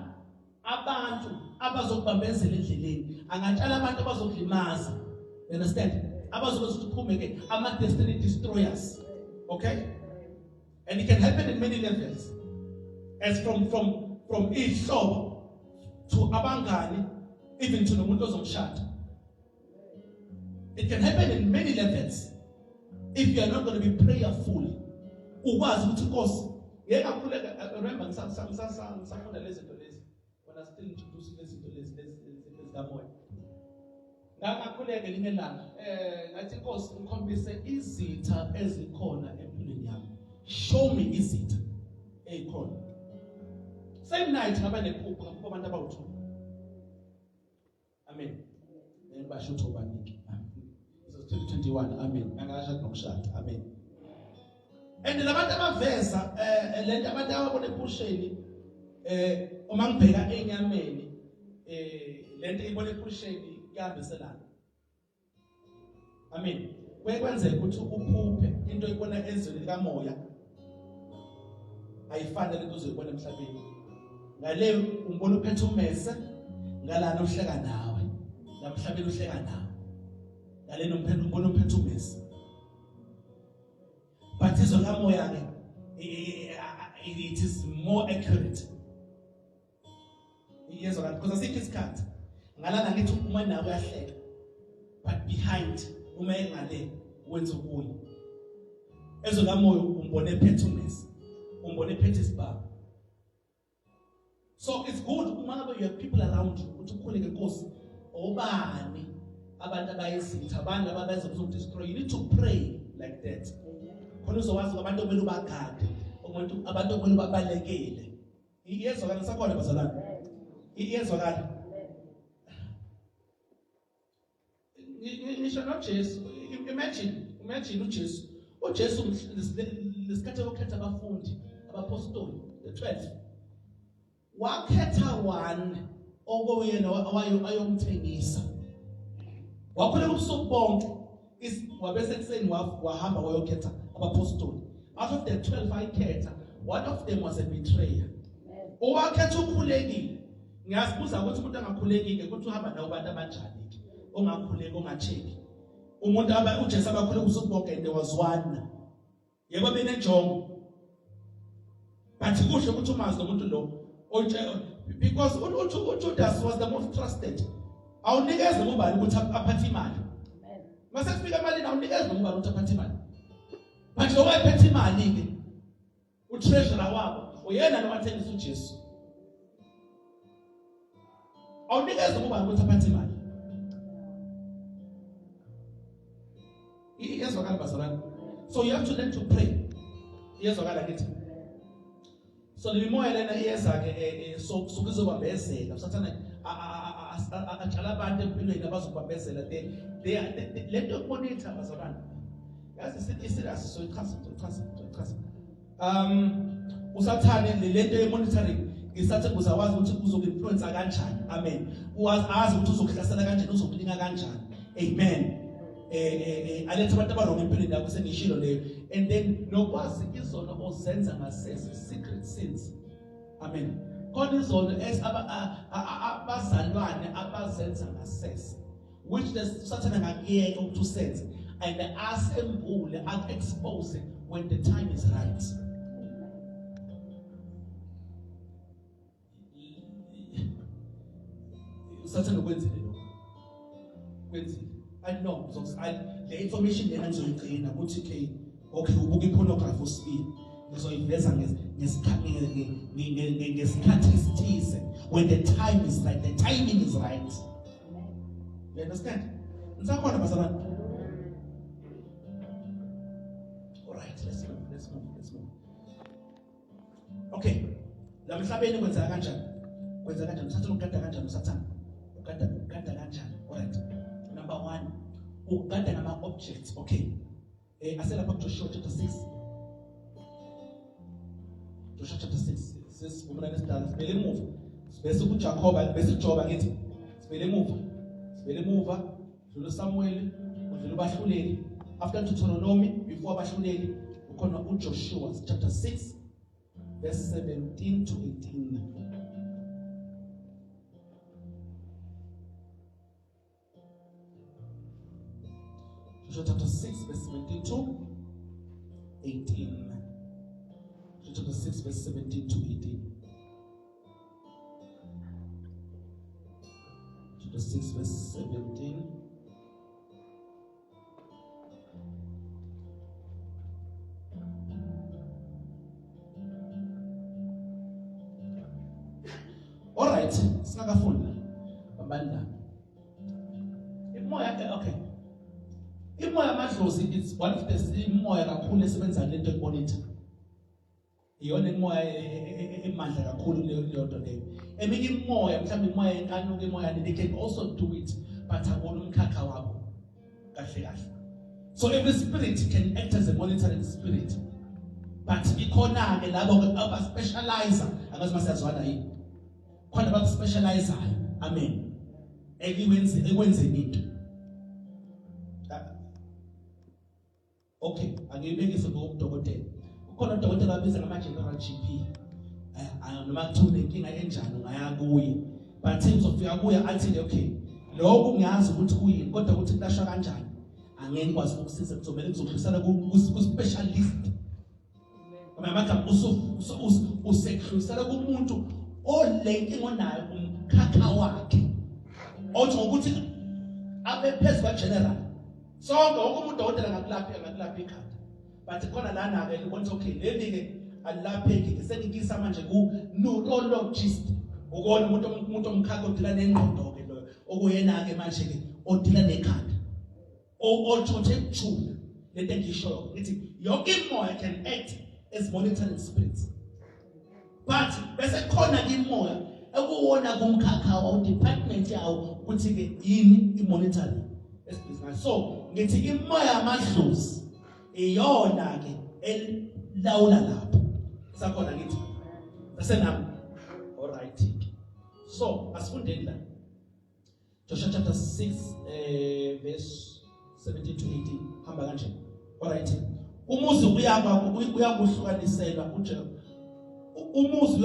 abantu abazokubambezela endleleni, angatshala abantu abazokulimaza. You understand? Abazokwenza ukuthi uphume ke, ama destiny destroyers. Okay? And it can happen in many levels. As from ihlobo to abangani, even to nomuntu ozomshada. It can happen in many levels if you are not going to be prayerful. Ukwazi ukuthi Nkosi, ngeke ngakhuleka. Remember, ngisafunda lezi zinto lezi. When I still introduce lezi zinto lezi zikamoya. Ngangakhuleka ngelinye ilanga. Ngathi, Nkosi, ngikhombise izitha ezikhona empilweni yami. Show me izitha. same night ngaba nephupho, ngaphupha abantu abawu-2. Amen. Ngibasho ukuthi obanike. It was 2021. Amen. Ngangashada nokushada. Amen. And labantu abaveza eh lento abantu ababona ephusheni eh uma ngibheka enyameni eh lento ibona ephusheni kuyahambiselana. Amen. Kuye kwenzeka ukuthi uphuphe into oyibona ezweni likamoya ayifani lento ozoyibona emhlabeni. Ngale umbona uphethe ummese, ngalana uhleka nawe. Lamhlabeni uhleka nawe. Ngale umphethe umbona uphethe ummese. But izwe likamoya ke it is more accurate. Iyezwa kanti because asikho isikhathi. Ngalana ngithi uma nawe uyahleka. But behind uma engale wenza okunye. Ezwe kamoya umbone ephethe umesi. Umbone ephethe isibhamu. So it's good uma ngabe you have people around you ukuthi ukhuleke Nkosi obani abantu abayizitha abantu ababenza ukuzodestroy you need to pray like that. Khona uzowazi abantu okumele ubagade, umuntu abantu okumele ubabalekele. Iyezwakala sakhona bazalwane. Iyezwakala. Ngisho noJesu imagine imagine uJesu uJesu lesikhathi okhetha abafundi abapostoli the 12 wakhetha one okuyena ayomthengisa wakhuleka ubusuku bonke wabese ekuseni wahamba wayokhetha abapostoli out of the 12 ayikhetha one of them was a betrayer owakhetha ukhulekile ngiyazibuza ukuthi umuntu angakhulekile ukuthi uhamba nawo abantu abanjani ke ongakhuleki ongacheki umuntu aba uJesu abakhuleka ubusuku bonke and there was one yebo benenjongo but kuhle ukuthi umazi lo muntu lo because uJudas was the most trusted awunikeze ubani ukuthi aphathe imali mase kufika emalini awunikeze ubani ukuthi aphathe imali but lo wayephethe imali ke utreasurer wabo uyena lo wathengisa uJesu awunikeze ubani ukuthi aphathe imali iyezwakala bazalwane so you have to learn to pray iyezwakala kithi so le mimoya lena iyeza ke eh, eh, so kusuke izobambezela usathana atshala abantu empilweni abazobambezela they they le nto yokumonitha bazalwane yazi iserious so ichaza ichaza ichaza um usathane le lento ye monitoring ngisathe uzawazi ukuthi uzoku-influence kanjani amen uwazi ukuthi uzokuhlasela kanjani uzokulinga kanjani amen eh, eh, eh alethe abantu abarong empilweni yakho sengishilo leyo and then nokwazi izono ozenza ngasese secret sins amen khona izono abazalwane abazenza ngasese which the Satan angakuyeka ukuthi usenze and asembule aku-expose when the time is right usathane ukwenzile lokho kwenzile i know le information lena ngizoyigcina ukuthi okay okay ubuka ipornography usibili ngizoyiveza ngesikhathi esithize when the time is right the timing is right you understand nisakhona bazalwane all right let's move let's move let's move okay la mhlabeni kwenzeka kanjani kwenzeka kanjani usathane ugada kanjani usathane ugada ugada kanjani all right number 1 ugada ngama objects okay eh aselapha kuJoshua chapter 6 Joshua chapter 6 sesivumelana esidala sibhele emuva bese kuJakoba bese kuJoba ngithi sibhele emuva sibhele emuva dlula uSamuel udlula ubahluleli after Deuteronomy before abahluleli ukhona uJoshua chapter 6 verse 17 to 18 Joshua chapter 6 verse 17 to 18 Joshua chapter 6 verse 17 to 18 Chapter 6 verse 17 Alright, singakafunda. Bambani la. Imoya eh, okay. Imoya amadlozi it's one of the imoya kakhulu esebenza lento ekonitha. Iyona imoya e, e, e, emandla kakhulu kuleyo leyo nto leyo. Eminye imoya mhlawumbe imoya yenkanuko imoya they can also do it but akona umkhakha wabo kahle kahle. So every spirit can act as a monitoring spirit. But ikhona ke labo aba specializer angazi masiyazwana yini. Khona abaku specializayo. Amen. Ekwenze ekwenzeni into. Okay, angiyibekise ngokudokotela. Ukhona udokotela abiza ngama general GP. Eh, ah, noma kuthiwa unenkinga enjani ungaya kuye. But uzofika kuye athi okay, lokhu ngiyazi ukuthi kuyini kodwa ukuthi kulashwa kanjani angeke ngikwazi ukukusiza kuzomele ngizokudlulisela ku specialist. Amagama usekudlulisela kumuntu ole nkinga onayo umkhakha wakhe. Othi ngokuthi abe phezu kwa general sonke wonke umuntu dokotela ngakulaphi angakulaphi ikhanda but khona lana ke ubona okay leli ke alilapheki ke sengikisa manje ku neurologist ukona umuntu umuntu omkhakha odila nengqondo ke loyo okuyena ke manje ke odila nekhanda othothe kujula lento engishoyo ngithi yonke imoya can act as monitoring spirits but bese khona ke imoya ekuwona kumkhakha wawo department yawo ukuthi ke yini i-monitoring esibhizi so ngithi imoya yamadlozi iyona ke elawula lapho sakhona ngithi asenami all right so asifundeni la Joshua chapter 6 eh verse 17 to 18 hamba kanje alright umuzi uyaba uyakuhlukaniselwa uJehova umuzi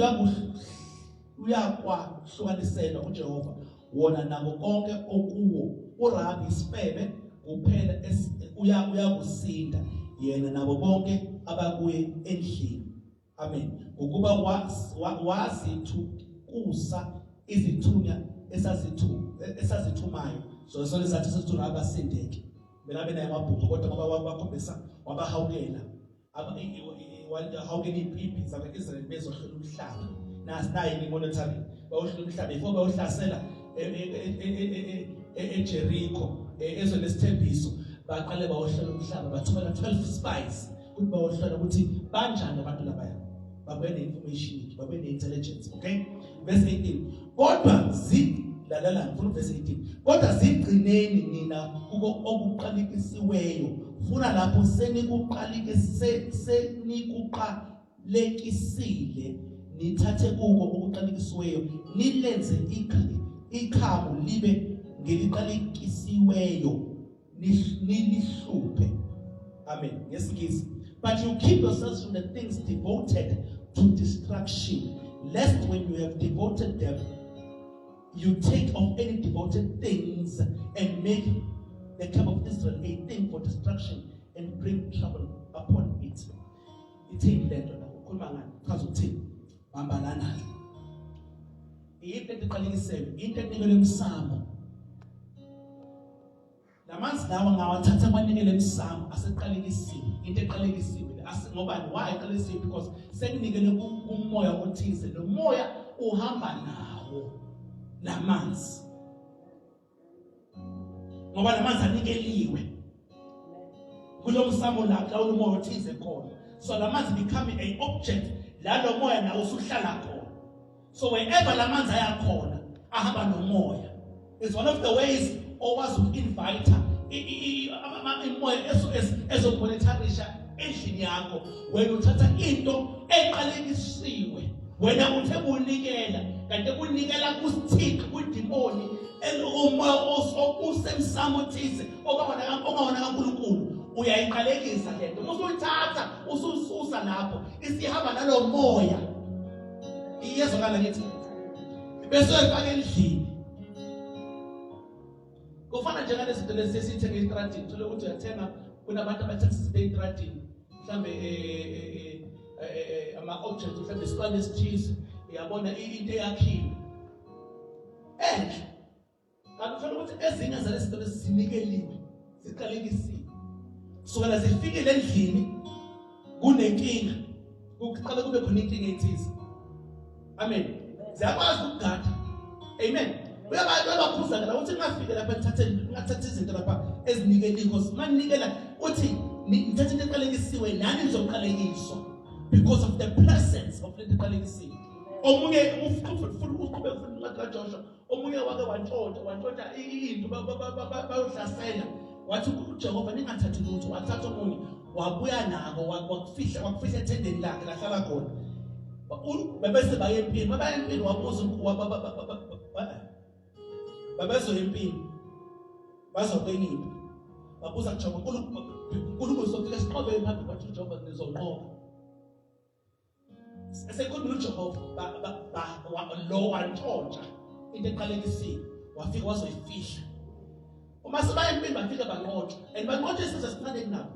uyakwahlukaniselwa uJehova wona nako konke okuwo uRabi isifebe kuphela uya uyakusinda yena nabo bonke abakuye endlini Amen. Ngokuba wazithukusa izithunya esazithu esazithumayo zona sona zathi sesithunya abasindeke. Mina abe naye amabhunga kodwa ngoba wakhombisa wabahawukela wahawukela iy'mpimpi zaka-Israyeli bezohlola umhlaba. Nasi nayi i-monitoring bayohlola umhlaba before bayohlasela eJericho ezweni lesithembiso baqale bayohlola umhlaba bathumela 12 spies ukuthi bayohlola ukuthi banjani abantu labaya babe ne-information babe ne-intelligence okay verse 18 kodwa zi lalela ngifuna verse 18 kodwa zigcineni nina kuko okuqalekisiweyo funa lapho senikuqalekise senikuqalekisile nithathe kuko okuqalekisiweyo nilenze ikhamu libe ngeliqalekisiweyo nilihluphe amen ngesingisi but you keep yourselves from the things devoted to destruction lest when you have devoted them you take of any devoted things and make the camp of Israel a thing for destruction and bring trouble upon it ithini lento la ukhuluma ngani chaza ukuthini bamba lana iyiphi lento iqalekiselwe into enikelwe emsamo Lamanzi lawa ngawathatha kwanikele emsamo aseqalekisiwe into eqalekisiwe ngobani why eqalekisiwe because sekunikele kumoya othize lo moya uhamba nawo lamanzi ngoba lamanzi anikeliwe kulo msamo la la umoya othize khona so lamanzi become a object la lo moya nawo usuhlala khona So wherever la manzi ayakhona ahamba nomoya. It's one of the ways okwazi uku-invite imoya ezomonitharisha endlini yakho. Wena uthatha into eqalekisiwe. Wena uthe kunikela kanti kunikela kusithixo kwidimoni umoya osemsamo othize okawona kaNkulunkulu uyayiqalekisa lento. Uma usuyithatha usususa lapho isihamba nalo moya. Iyezwakala ngithi bese uyifaka endlini. Kufana njengalezi zinto lezi esithenga estradini, thola ukuthi uyathenga kunabantu abathengisa izinto estradini. Mhlambe eh, eh, eh, ama-object mhlambe isilwane esithize uyabona into eyakhiwe enhle Kanti uthola ukuthi ezinye zalezi zinto lezi zinikeliwe, ziqalekisiwe. Kusukela zifikile endlini kunenkinga, kuqale kube khona inkinga ethize. Amen. Ziyakwazi ukugada. Amen. Uyabakhuza la uthi ngafike lapha ngithathe ngathatha izinto lapha ezinikeliwe because manikela uthi nithathe into eqalekisiwe nani nizoqalekiswa. Because of the presence of lento eqalekisiwe. Omunye ufuthi uqhubeka futhi incwadi kaJoshua, omunye wake wantshontsha, wantshontsha into bayohlasela. Wathi uJehova ningathathi lutho, wathatha omunye wabuya nako wakufihla, wakufihla ethendeni lakhe lahlala khona. Bebese baye empini, babaye empini wabuza babezoya empini bazokwenye impi. Babuza kuJehova, uNkulunkulu sofika siqobe phambi kwathi uJehova nizonqoba. Esekhuluma uJehova lo wantshontsha into eqalekisiwe wafika wazoyifihla. Uma sebaya empini bafika banqotshwa and banqotshwa isizwe esincane kunabo,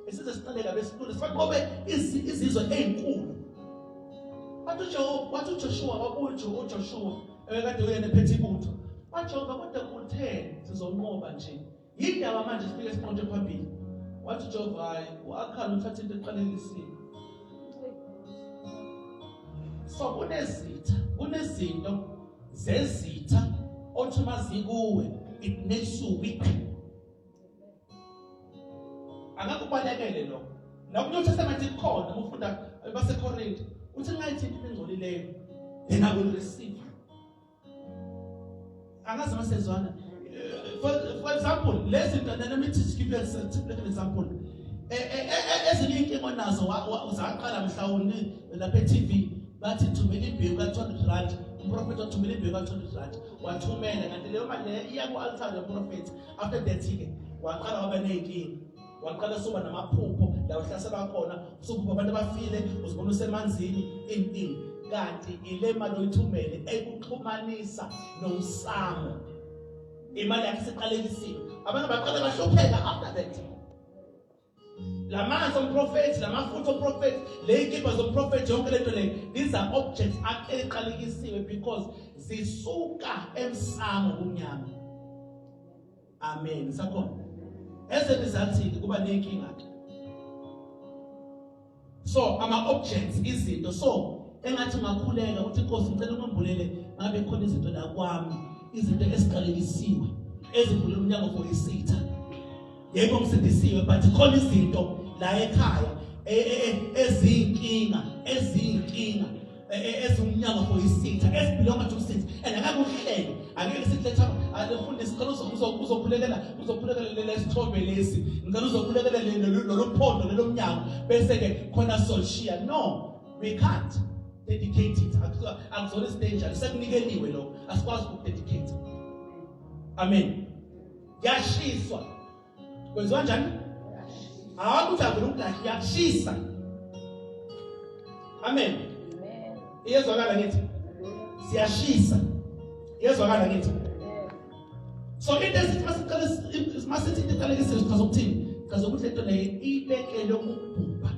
isizwe esincane kabi esikhulu sibanqobe izizwe ezinkulu. Wathi uJehova, wathi uJoshua, wabuya uJoshua ebekade uyena ephethe ibutho. WaJehova kodwa kuthe sizonqoba nje. Yindaba manje sifike sinqotshwe phambili. Wathi uJehova hayi, u-Akhani uthatha into eqalekisiwe. So kunezitha, kunezinto zezitha othi mazikuwe it makes you weak. Akakubalekele lokho. NakuNew Testament ikhona uma ufunda baseKorinte uthi nxa ithinta into engcolileyo then I will receive. Angazi masezwana. For example, lezi zinto let me just give you an example. Ezinye inkinga onazo uzaqala mhlawumbe lapha e-TV bathi thumela imbewu ka-200 rand, umprofethi wathumela imbewu ka-200 rand, wathumela kanti leyo mali leyo iya ku-altare yomprofethi. After that ke waqala waba ney'nkinga, waqala suba namaphupho la uhlaselwa khona, usuphupha abantu abafile, uzibona usemanzini ini ini, kanti ile mali oyithumele ekuxhumanisa nomsamo, imali yakhe isiqalekisiwe. Abantu baqala bahlupheka after that. Lamanzi omprofethi, lamafutha omprofethi, ley'nkimba zomprofethi, yonke lento le, these are objects eqalekisiwe because zisuka emsamo kumnyama. Amen. Sakhona. As a result kuba nenkinga ke. So ama objects izinto so engathi ungakhuleka uthi Nkosi ngicela ungembulele ngabe khona izinto la kwami, izinto esiqalekisiwe ezivula umnyango for isitha. Yebo ngisindisiwe but khona izinto la ekhaya ezinkinga, ezinkinga ezumnyango for isitha esibhilonga to isitha and akakuhlele angeke sithi alefundisi ngicela uzokhulekela, uzokhulekela lesithombe lesi, ngicela uzokhulekela lolu phondo lelo mnyango bese ke khona soshiya. No, we can't dedicate it. Akuzona isidate sekunikeliwe lokho, asikwazi ukudedicate. Amen. Kuyashiswa. Kwenziwa njani? Hayi ukuthi avele ukudla, kuyashisa. Amen. Iyezwakala ngithi? Siyashisa. Iyezwakala ngithi? So into esithi masiqale masithi into eqalekisiwe sichaza ukuthini? Chaza ukuthi lento leyo ibekelwe ukubhubha.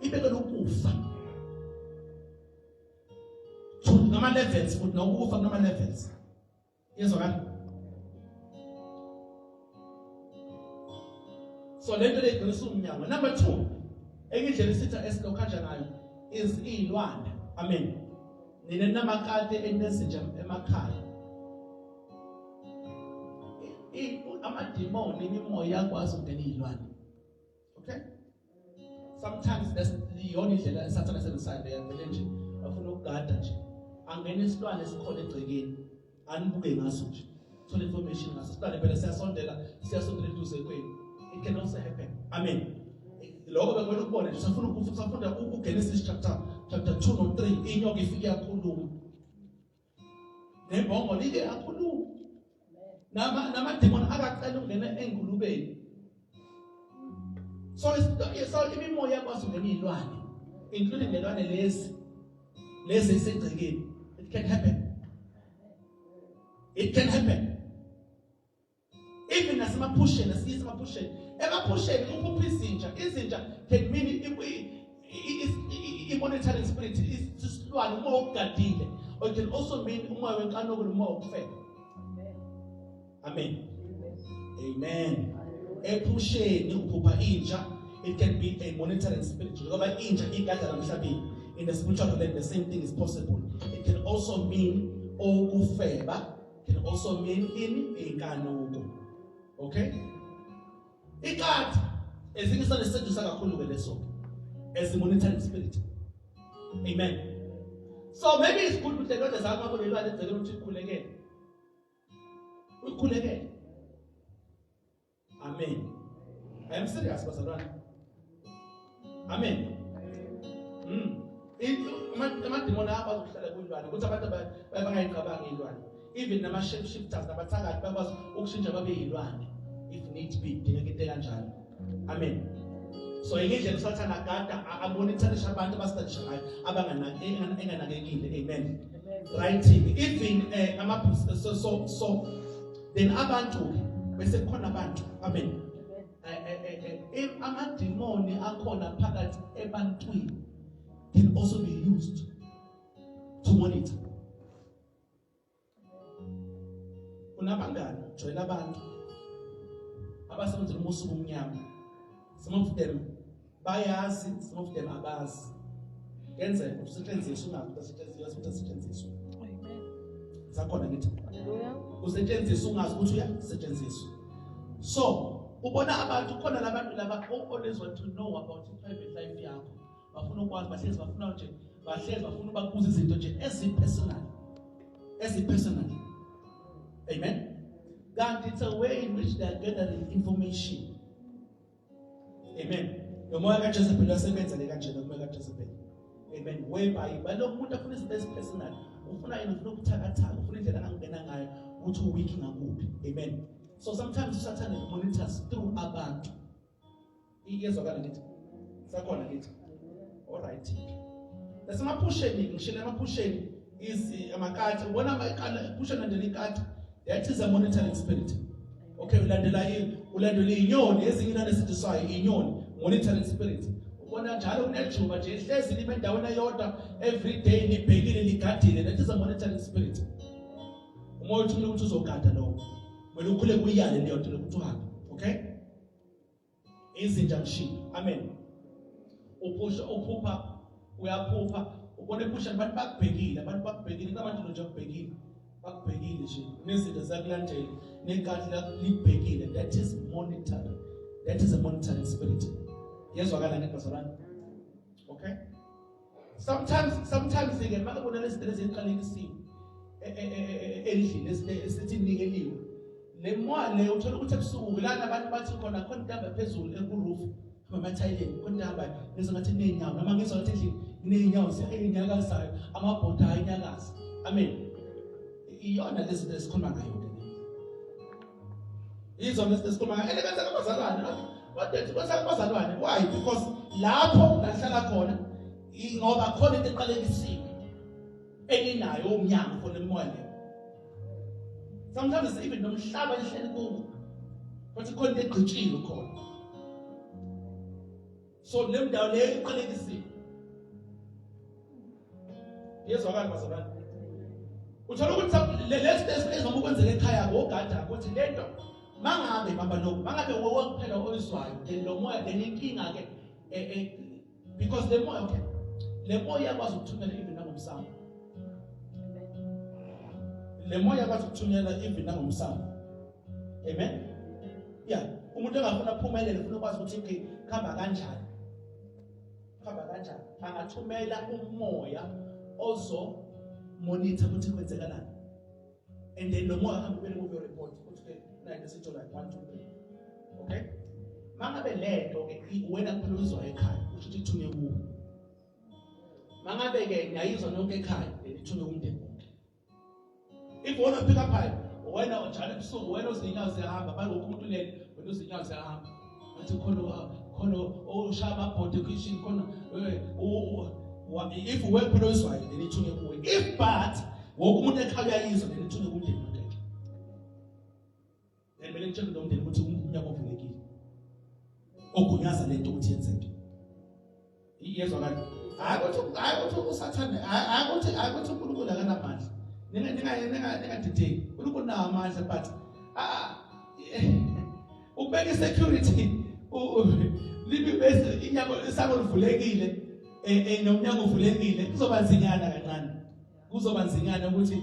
Ibekelwe ukufa. Nama levels futhi nokufa kunama levels. Iyezwakala? So lento le igcina umnyango. Number 2, enye indlela isitha esilokhanja ngayo is iy'lwane. Amen. Nina namakati enezinja emakhaya. Amadimoni imimoya iyakwazi ukungena iy'lwane. Okay? Sometimes that's iyona indlela esathana sebenzisayo leyo, vele nje bafuna ukugada nje. Angena isilwane esikhona egcekeni, anibuke ngaso nje. Thola information ngaso. Isilwane phela siyasondela, siyasondela eduze kwenu. It can also happen. Amen. Lokho bekumele ukubone nje. Safuna safunda uGenesis chapter 2 no 3, inyoka ifike yakhuluma. Nembongolo ike yakhuluma. Nama namademoni akacela ukungena engulubeni. So so imimoya yakwazi ukungena izilwane, including lelwane lezi lezi esegcekeni. It can happen. It can happen. Even nasemaphusheni, asiyise emaphusheni. Emaphusheni uphupha izinja, izinja can mean i-monitoring spirit, isilwane, umoya ogadile. Or it can also mean umoya wenkanuko nomoya wokufeba. Amen. Amen. Ephusheni uphupha inja, it can be a monitoring spirit. Ngoba inja igada lamhlabeni. In the spiritual realm, the same thing is possible. It can also mean okufeba, can also mean in inkanuko. Okay? Ikati ezinye sanesedusa kakhulu ke leso. As a monitoring spirit. Amen. So maybe it's good ukuthi le ndoda zakho akulelwane enzekela ukuthi ukhulekele. Uyikhulekele. Amen. I am serious bazalwane. Amen. Amadimoni ayakwazi ukuhlala kuyilwane ukuthi abantu bangayicabangi iy'lwane. Even nama-shape shifters nabathakathi bakwazi ukushintsha babe yilwane if need be dingeka into ekanjalo. Amen. So enye indlela uSathane agada amonitharisha abantu abastadisha ngayo abanganaki enganakekile. Amen. Writing even ama so then abantu bese kukhona abantu. Amen. Amadimoni akhona phakathi ebantwini can also be used to monitor. Unabangani, joyina abantu abasebenzela umusuku omnyama. Some of them bayazi, some of them abazi. Kenzeka ukuthi usetshenziswe ungazi ukuthi usetshenziswa, ukuthi usetshenziswe. Amen. Sakhona ngithi. Hallelujah. Usetshenziswa ungazi ukuthi uyasetshenziswa. So, ubona abantu khona labantu laba who always want to know about i-private life yakho. Bafuna ukwazi, bahlezi bafuna nje, bahlezi bafuna ubakubuza izinto nje ezi-personal. Ezi-personal. Amen. Kanti it's a way in which they are gathering information. Amen. Lo moya kaJezebel uyasebenza le kanjena umoya kaJezebel. Amen. Whereby balokhu umuntu afuna izinto ezi-personal, ufuna yini, ufuna ukuthakathaka, ufuna indlela angangena ngayo ukuthi uweak ngakuphi. Amen. So sometimes uSathane monitors through abantu. Iyezwakala ngithi. Sakhona ngithi. All right. Nasemaphusheni ngishilo emaphusheni is amakati ubona amakati phusha landela ikati. That is a monitoring spirit. Okay, ulandela yini? Ulandela inyoni ezinye inani esindiswayo inyoni monitoring spirit. Ubona njalo kunejuba nje hlezi libe endaweni eyodwa every day libhekile ligadile. That is a monitoring spirit. Umoya uthumela ukuthi uzogada lowo. Kumele ukhule kuyale leyo nto lokuthi uhambe. Okay? Izinja ngishilo. Amen. Uphusha uphupha uyaphupha ubona ephusha abantu bakubhekile abantu bakubhekile kunabantu nje bakubhekile bakubhekile nje nezinto zakulandela nenkathi likubhekile. That is monitoring. That is a monitoring spirit. Yezwakala ngeke bazalwane? Okay? Sometimes ke makubona lezi zinto eziqalekisiwe endlini esithi nikeliwe le moya le uthola ukuthi ebusuku lana abantu bathi khona khona into ehamba phezulu ekuroof emathayileni khona into ehambayo ngizwa ngathi kuney'nyawo noma ngizwa ngathi endlini kuney'nyawo ey'nyakazayo amabhoda ayinyakaza. Amen. Iyona lezi zinto esikhuluma ngayo ke izona lezi esikhuluma ngayo ene kanti abazalwane kodwa kwenzeka kubazalwane. Why? Because lapho lahlala khona ngoba khona into eqalekisiwe eninayo umnyango khona emoya leyo. Sometimes even nomhlaba lihleli kuwo futhi khona into egqitshiwe khona. So le ndawo leyo iqalekisiwe. Yezwakala bazalwane? Uthola ukuthi lesi ezinoma ukwenzeka ekhaya ngogada ukuthi lento mangabe bamba lokhu mangabe wowe kuphela oyizwayo then lo moya then inkinga ke because le moya okay le moya iyakwazi ukuthumela even nangomsamo. Le moya iyakwazi ukuthumela even nangomsamo. Amen. Yeah, umuntu engafuna aphumelele ufuna ukwazi ukuthi okay khamba kanjani. Khamba kanjani? Angathumela umoya ozo monitor ukuthi kwenzekalani. And then lo moya ahambe ubele kuyo report ukuthi ke nayi lesitho like 1 2 3. Okay? Mangabe lento ke wena kuphela uzwa ekhaya usho ukuthi ithunywe kuwe. Mangabe ke ngiyayizwa nonke ekhaya then ithunywe kumndeni wonke. If wena pick up hayi wena njalo ebusuku wena uzinyawo ziyahamba manje wonke umuntu ulele wena uzinyawo ziyahamba athi khona khona oshaya amabhodi ekhishini khona if wena kuphela oyizwayo then ithunywe kuwe. If but wonke umuntu ekhaya uyayizwa then ithunywe kumndeni wonke. Then kumele ngitshele lo mndeni ukuthi umnyango ovulekile ogunyaza lento ukuthi yenzeke. Iyezwakala. Hayi ukuthi hayi ukuthi uSathane hayi ukuthi hayi ukuthi uNkulunkulu akanamandla. Ninga ninga ninga ningadideki. uNkulunkulu unawo amandla but ukubeka isecurity libi bese inyango isango livulekile nomnyango uvulekile kuzoba nzinyana kancane. Kuzoba nzinyana ukuthi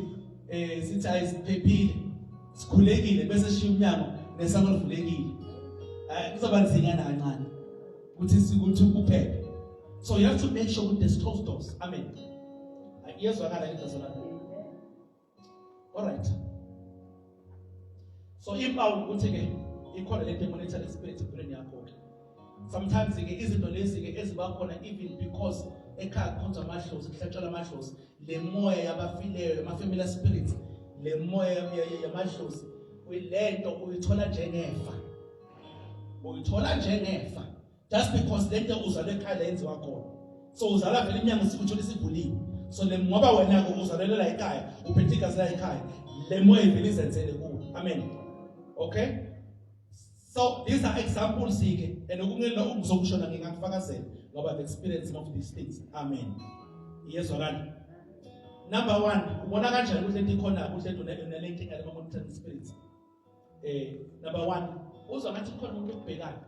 sithi ayisiphephile sikhulekile bese sishiya umnyango nesango livulekile. Kuzoba nzinyana kancane ukuthi sikuthi kuphephe. So you have to make sure there's closed doors. Amen. Iyezwakala into zona. All right. So impawu ukuthi ke ikhona lento monitoring spirit empilweni yakho ke. Sometimes ke izinto lezi ke eziba khona even because ekhaya kukhonzwa amadlozi, kuhlatshelwa amadlozi, le moya yabafileyo, ama familiar spirits, le moya yamadlozi, lento uyithola njengefa. Uyithola njengefa. Just because lento uzalwe ekhaya la yenziwa khona. So uzala vele inyanga usikuthola isivuliwe. So le ngoba wena ke uzalelela ekhaya, uphethe igazi la ekhaya, le moya ivele izenzele kuwe. Amen. Okay? So these are examples ke and okunye lo ngizokushona ngingakufakazela ngoba I've experienced some of these things. Amen. Iyezwakala. Number 1, ubona kanjani ukuthi lento ikhona ukuthi lento unelenkinga le monitoring spirits? Number 1, uzwa ngathi khona umuntu okubhekayo.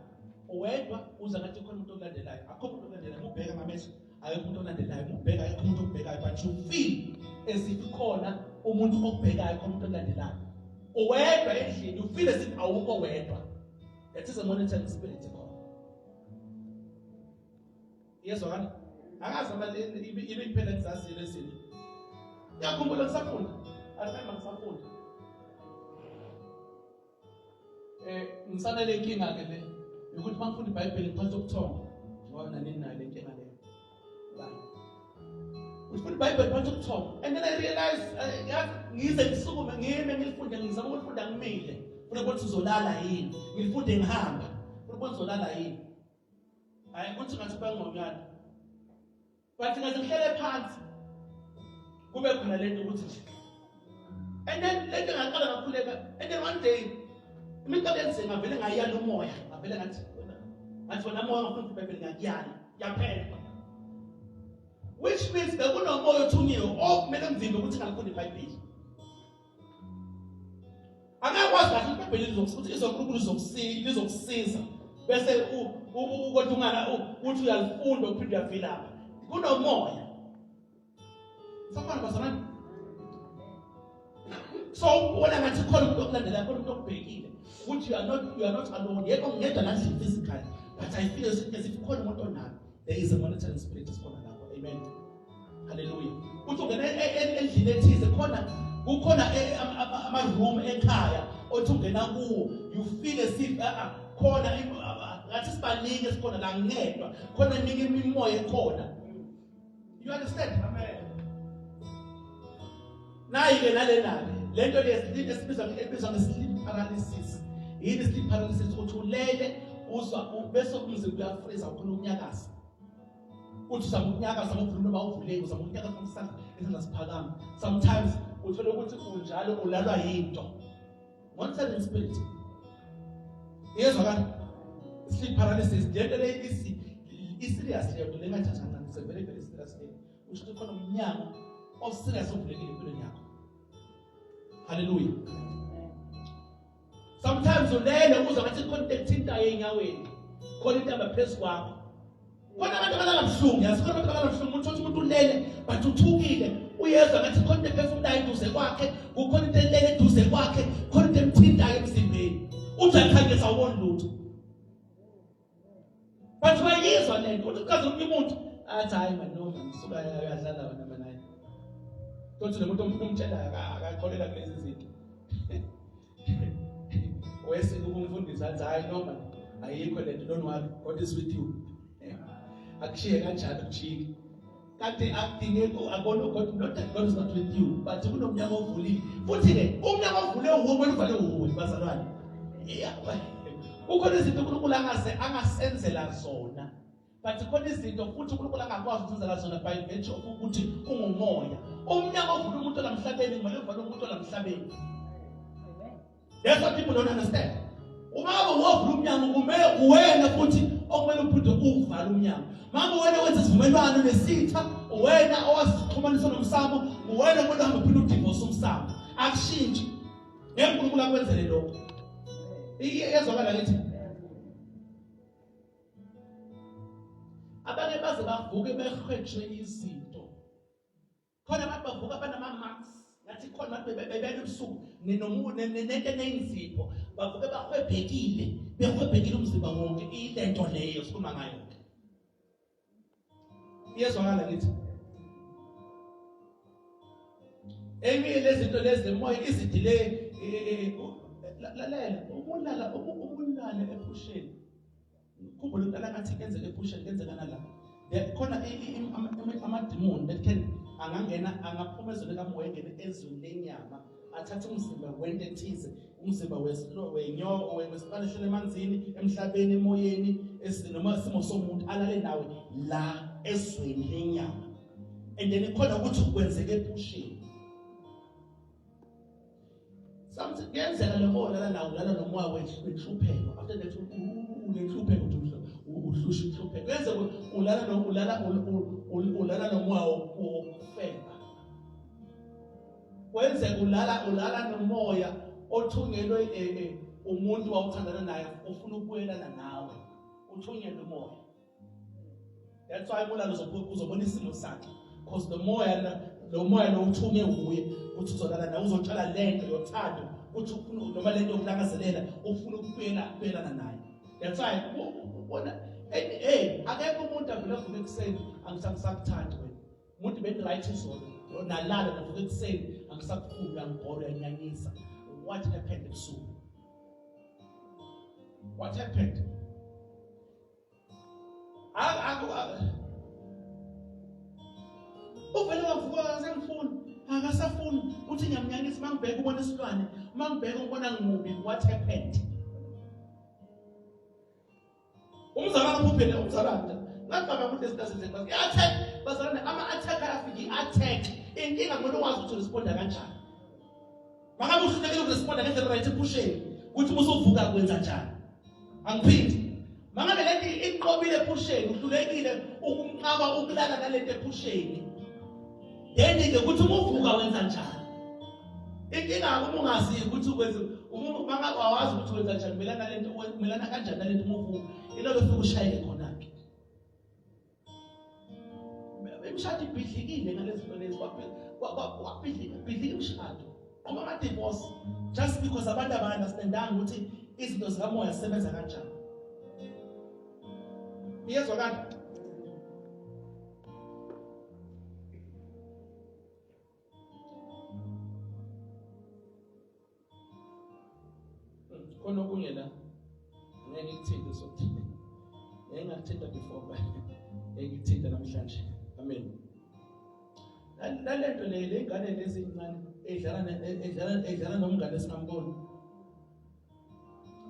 Uwedwa uzwa ngathi khona umuntu olandelayo. Akukho umuntu olandelayo, ubheka ngamehlo, akekho umuntu olandelayo, ubheka akekho umuntu okubhekayo, but you feel as if khona umuntu okubhekayo, khona umuntu olandelayo. Uwedwa endlini, you feel as if awukho wedwa. That is a monitoring spirit khona. Iyezwakala? Akazi noma ibe kuphela ngizazile izinto. Ngiyakhumbula ngisafunda. I remember ngisafunda. Ngisanele inkinga ke le ukuthi mangifunda iBhayibheli ngiphatha ubuthongo ngoba nanini nayo le nkinga leyo. Bye. Ufunda iBhayibheli phatha ubuthongo and then I realize yazi ngize ngisukume ngime ngilifunde ngizama ukulifunda ngimile. Funa ukuthi uzolala yini? Ngilifunde ngihamba. Funa ukuthi uzolala yini? Hayi ukuthi ngathi bangonyana. But ngaze ngihlele phansi kube khona lento ukuthi nje. And then lento ngaqala ngakhuleka and then one day imiqalo enzima ngavele ngayala umoya ngavele ngathi ngathi wena moya ngifuna iBhayibheli ngakuyala yaphela. Which means bekunomoya othunyiwe okumele ngivimbe ukuthi ngalifundi iBhayibheli. Akakwazi kahle iBhayibheli lizokuthi izonkulunkulu lizokusiza lizokusiza bese kodwa ungana uthi uyalifunda uphinde uyavilapha kunomoya. Sakhona bazalwane. So ubona ngathi khona umuntu okulandelayo khona umuntu okubhekile ukuthi you are not alone. Yebo ngedwa la ndlini physically but I feel as if khona umuntu onami. There is a monitoring spirit esikhona lapho. Amen. Hallelujah. Uthi ungena endlini ethize khona kukhona ama room ekhaya othi ungena kuwo you feel as if khona ngathi sibaningi esikhona la ngedwa khona eminye imimoya ekhona. You understand? Amen. Nayi ke nalena lento le esibizwa ebizwa nge-sleep paralysis. Yini sleep paralysis? Uthi ulele uzwa bese umzimba uyafreeza ukhona ukunyakaza. Uthi uzama ukunyakaza ngokuvula noma uvuleki uzama ukunyakaza isandla isandla siphakama. Sometimes uthola ukuthi unjalo ulalwa yinto. Monitoring spirit. Iyezwakala? Sleep paralysis lento le isi i-serious leyo nto lengathathi kancane. It's a very very serious thing. Usho ukuthi khona umnyango o-serious ovulekile empilweni yakho. Hallelujah. Sometimes ulele uzwa ngathi khona into ekuthintayo enyaweni. Khona into eba phezu kwakho. Khona abantu abalala buhlungu, yazi khona abantu abalala buhlungu, uthi umuntu ulele but uthukile, uyezwa ngathi khona into ephefumulayo eduze kwakhe, kukhona into elele eduze kwakhe, khona into emthintayo emzimbeni. Uthi akhangisa awuboni lutho. But bayizwa lento, uthi uchaza omunye umuntu athi hayi man no man suka uyadlala wena man hayi. Kodwa lo muntu omtshelayo akakholelwa kulezi zinto. Wesike ukumfundisa athi hayi no man ayikho lento, don't worry, God is with you. Akushiye kanjalo kujike. Kanti akudingeki akona God, not that God is not with you, but kunomnyango ovulile. Futhi ke umnyango ovule uwe kumele uvale uwe bazalwane. Yeah. Kukhona izinto uNkulunkulu angase angasenzela zona. But khona izinto futhi uNkulunkulu angakwazi ukusenzela zona by virtue of ukuthi ungumoya. Umnyango ovula umuntu olamhlabeni kumele uvale umuntu olamhlabeni. That's what people don't understand. Uma ngabe wovula umnyango kumele uwena futhi okumele uphinde uvale umnyango. Mama wena wenza isivumelwano nesitha, wena owasixhumanisa nomsamo, wena kumele uhambe uphinde udivorce umsamo. Akushintshi. Ngeke uNkulunkulu akwenzele lokho. Iyezwakala ngithi abanye baze bavuke behwetshwe izinto. Khona abantu bavuka banama-marks ngathi khona abantu bebele ebusuku nento eneyinzipho bavuke bahwebhekile behwebhekile umzimba wonke ilento leyo sikhuluma ngayo. Iyezwakala ngithi eminye lezinto lezi lemoya izidile lalela umulala umulale ephusheni khumbula umntana ngathi kenzeka ephusheni kenzeka nala khona amadimoni that can angangena angaphuma ezweni kamoya engene ezweni lenyama athathe umzimba wento ethize umzimba wenyoko wesilwane ehlele emanzini emhlabeni emoyeni noma isimo somuntu alale nawe la ezweni lenyama and then khona ukuthi kwenzeke ephusheni something kuyenzeka lo moya lala nawo lala nomoya wenhlupheko after that unenhlupheko nje uhlusha inhlupheko kuyenzeka ulala no ulala ulala nomoya wokufeba kwenzeka ulala ulala nomoya othungelwe eh, eh, umuntu wawuthandana naye ufuna ukubuyelana nawe uthunyelwe umoya That's why umulalo uzobona isimo sakhe because the moya lo moya lo uthume uye uthi uzolala nawe uzotshala lento yothando uthi ufuna noma lento yokulangazelela ufuna ukubuyela kubuyelana naye that's why ubona hey akekho umuntu avele avuke ekuseni angisakuthandi wena umuntu beni right izolo nalala navuka ekuseni angisakufuni uyangibhora uyanyanyisa what happened ebusuku what happened Uvele wavuka akasangifuni akasafuni uthi ngiyamnyanyisa uma ngibheka ubona isilwane uma ngibheka ubona ngimubi what happened umzalwane uphuphele umzalwane ngacabanga ukuthi lezinto azenzeka i-attack bazalwane ama-attack ayafika i-attack inkinga kumele wazi ukuthi uresponda kanjani Mangabe uhlulekile ukuresponda ngendlela right ephusheni ukuthi uma usuvuka kwenza njani? Angiphindi. Mangabe lento iqobile ephusheni uhlulekile ukunqaba ukulala nalento ephusheni. Then ke ukuthi uma uvuka wenza njani? Inkinga uma ungazi ukuthi ukwenza uma mangabe awazi ukuthi wenza njani melana nalento melana kanjani nalento uma uvuka. Ilolo ufike ushayeke khona ke. Imishado ibhidlikile ngalezi zinto lezi wabhidlika bhidlika imishado qhuma ama-divorce just because abantu aba-understandanga ukuthi izinto zikamoya zisebenza kanjani iyezwakala Khona okunye la ngeke ngikuthinte sokuthinte. Ngeke ngakuthinta before but ngeke ngikuthinte namhlanje. Amen. Nalento le le ngane lezi ezincane edlala edlala edlala nomngane esingamboni.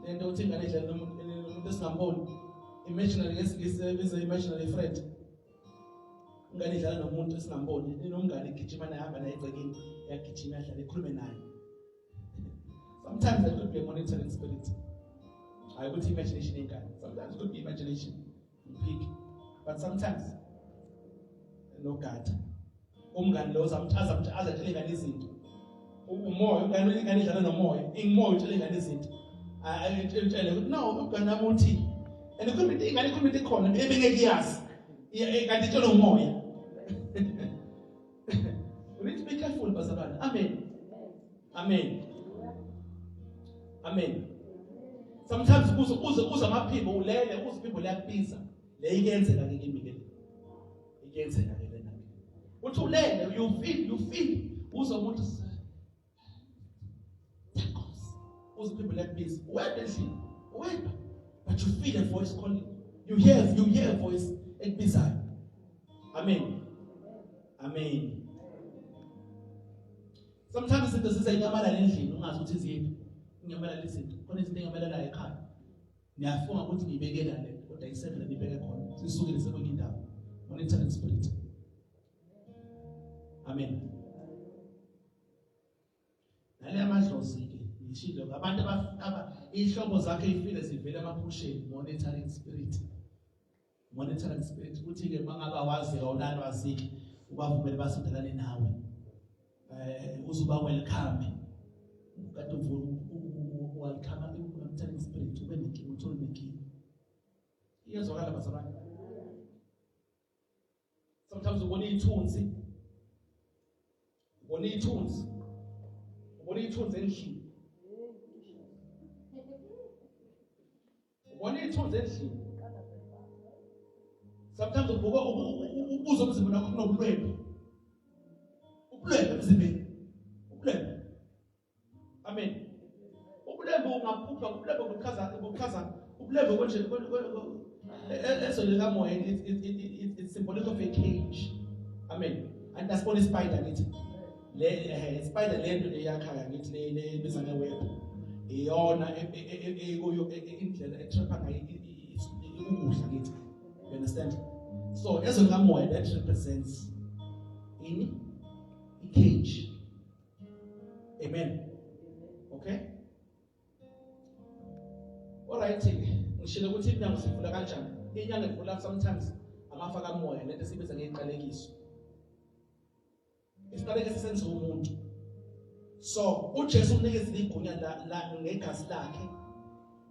Lento uthi ingane edlala nomuntu esingamboni. Imaginary ngesingisi ibiza imaginary friend. Ingane idlala nomuntu esingamboni, inomngane igijima naye hamba naye egcekeni, yagijima yadlala ikhulume naye. Sometimes that could be a monitoring spirit. Hayi ukuthi imagination ingane. Sometimes it could be imagination. Ngiphike. But sometimes nogada. Umngane lo uzamthaza aze atshele ingane izinto. Umoya, ingane ingane idlala nomoya. Ingumoya utshele ingane izinto. Ayitshele ukuthi no umngane wami uthi and it could be ingane could be ikhona ebengeke iyazi. Kanti itshela umoya. We need to be careful bazalwane. Amen. Amen. Amen. Sometimes uze uze uze amaphimbo ulele uze iphimbo liyakubiza. Le ikenzeka ke kimi ke. Ikenzeka ke lena. Uthi ulele you feel you feel uze umuntu Uze iphimbo liyakubiza. Wedwa endlini. Wedwa. But you feel a voice calling. You hear a voice ekubizayo. Amen. Amen. Sometimes izinto zize inyamalala endlini ungazi ukuthi ziyiphi. Inyamalala izinto. Khona izinto enyamalalayo ekhaya. Niyafunga ukuthi ngiyibekela le kodwa isekho la nibeke khona. Sisukile sekwenye indawo. Monitoring spirit. Amen. Nale amadlozi ke ngishilo abantu aba ihlobo zakhe ifile zivela emaphusheni monitoring spirit. Monitoring spirit ukuthi ke mangabe awazi awunalwazi ke ubavumele basondelane nawe. Eh uzuba welcome. Kade uvula welcome i-monitoring spirit ube nenkinga uthole nenkinga. Iyezwakala bazalwane. Sometimes ubona ithunzi. Ubona ithunzi. Ubona ithunzi endlini. Ubona ithunzi endlini. Sometimes uvuka ubuze umzimba wakho kunobulwembu. Ubulwembu emzimbeni. Ubulwembu. Amen. Ubulembu ungaphupha, ubulembu buchaza ubulembu konje ezweni likamoya, it's symbolic of a cage. Amen. And asibona ispider ngithi le spider le nto leyakhaya ngithi le le ibiza ngeweb iyona ekuyo indlela etrapha ngayo ukudla ngithi. You understand? So ezweni likamoya that represents ini i-cage. Amen. Okay? Alright, ngishilo ukuthi iminyango sivula kanjani. Inyanga ivula sometimes amafa kamoya lento esibiza ngeqalekiso. Isiqalekiso senziwa umuntu. So uJesu unikezile igunya la ngegazi lakhe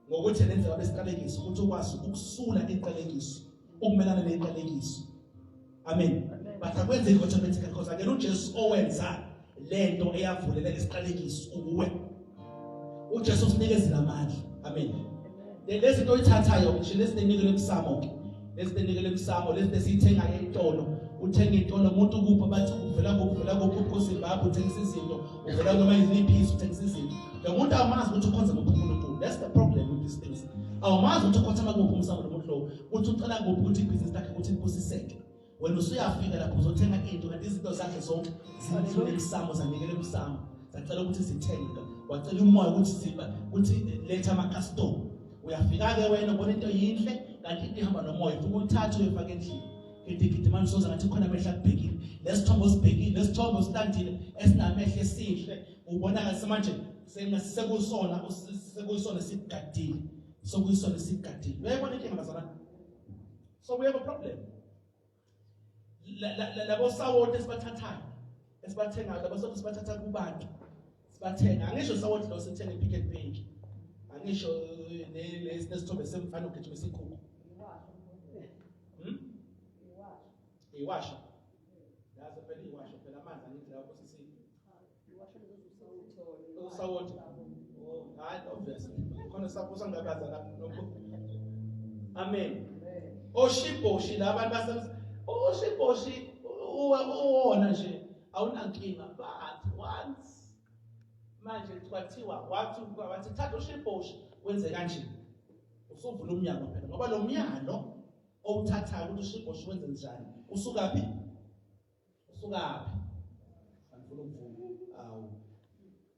ngokuthi nenze babe isiqalekiso ukuthi ukwazi ukusula iqalekiso, ukumelana neqalekiso. Amen. But akwenzeki automatically because akena uJesu owenza lento eyavulela isiqalekiso ukuwe. uJesu usinikezile amandla. Amen. Lezi zinto oyithathayo ngisho lezi enikele emsamo ke. Lezi enikele emsamo lezi esiyithenga etolo. Uthenga itolo umuntu kuphi bathi uvela kuphi uvela kuphi kuZimbabwe uthengisa izinto uvela noma iziphi uthengisa izinto. Lo muntu awumazi ukuthi ukhonza kuphi uNkulunkulu. That's the problem with these things. Awumazi ukuthi ukhonza kuphi umsamo lo muntu lowo. Uthi ucela kuphi ukuthi ibhizinisi lakhe ukuthi libusiseke. Wena usuyafika lapho uzothenga into kanti izinto zakhe zonke zidlule emsamo zanikele emsamo. Zacela ukuthi zithenge. Wacela umoya ukuthi siba ukuthi letha ama customer. Uyafika ke wena ubona into yinhle kanti into ihamba nomoya ufuna uyithathe uyifake endlini. Gidigidi manje soza ngathi khona amehlo akubhekile. Lesithombe osibhekile, lesithombe osilandile esinamehlo esihle ubona ngathi manje sekusona sekuyisona sikugadile. Sokuyisona sikugadile. Uyayibona inkinga bazalwane? So we have a problem. Labo sawoti esibathathayo esibathengayo labo sawoti sibathatha kubantu sibathenga angisho sawoti lo sithenga i-pick and pay angisho nesithombe semfana ogijimisa inkukhu iwasho yazi phela iwasho phela amanzi angithi lapho sisi usawoti. Oh, hayi obviously. Khona sapho sangabaza lapho nokho. Amen. Oshibhoshi labantu base oshibhoshi uwona nje awunankinga but once manje kwathiwa wathi wathi thatha ushibhoshi wenze kanje usuvula umnyango phela ngoba lo myalo owuthathayo ukuthi ushibhoshi wenze njani usukaphi Usukaphi? Angifuni ukuvuma. Awu.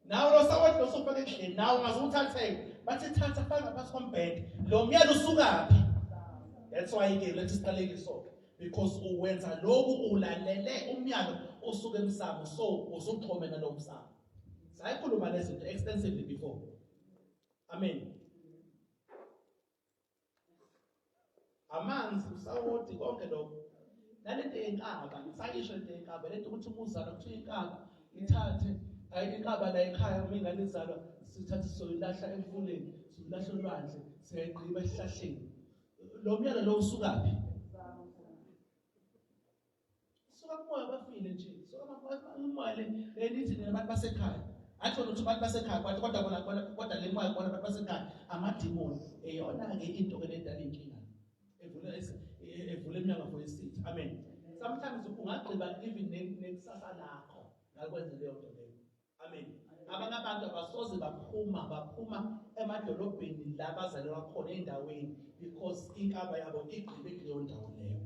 Nawe lo sawoti lo sufake endlini nawe ungaze uthatheke. Bathi thatha faka ngaphansi kombhede. Lo myalo usukaphi? That's why ke lethu siqalekiso because uwenza lokhu ulalele umyalo usuke emsamo so usuxhome nalo msamo. Sayikhuluma lezi zinto extensively before. Amen. Amanzi usawoti konke lokho nalento yenkaba ngisayisho lento yenkaba lento ukuthi umuzala kuthiwa inkaba ithathe ayi inkaba la ekhaya uma ingane izalwa sithathe soyilahla emfuleni soyilahla olwandle siyayigqiba esihlahleni lo myalo lo usukaphi? Suka kumoya abafile nje. Suka umoya le elithi nina abantu basekhaya. Athi wena uthi abantu basekhaya kodwa kodwa bona bona kodwa le moya bona abantu basekhaya amadimoni eyona ke into ke ledala inkinga. Evula evula iminyango for isithi. Amen. Sometimes ungagqiba even nekusasa lakho ngakwenza leyo nto leyo. Amen. Abanye abantu abasoze baphuma baphuma emadolobheni la bazalelwa khona endaweni because inkaba yabo igqibe kuleyo ndawo leyo.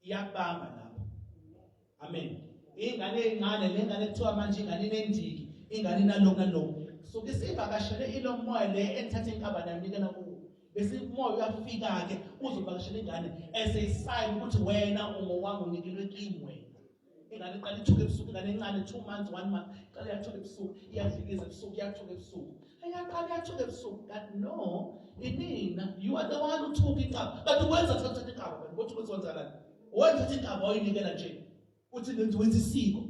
Iyakubamba lapho. Amen. Ingane encane lengane kuthiwa manje ingane inendiki, ingane inalokhu nalokhu. Suke isivakashele ilomoya le enithatha inkaba nayo nikela kuwo. Bese umoya uyafika ke uzovakashela ingane as a sign ukuthi wena ungowami unikelwe kimi wena. Ingane iqala ithuke ebusuku, ingane encane 2 months, 1 month, iqala iyathuka ebusuku, iyadlikiza ebusuku, iyathuka ebusuku. Ayaqala iyathuka ebusuku. Kanti no, inina, you are the one who took inkaba. Kanti wenza thatha inkaba wena, ukuthi ukuthi wenzakalani? Wenza thatha inkaba wayinikela nje. Uthi nenza wenza isiko.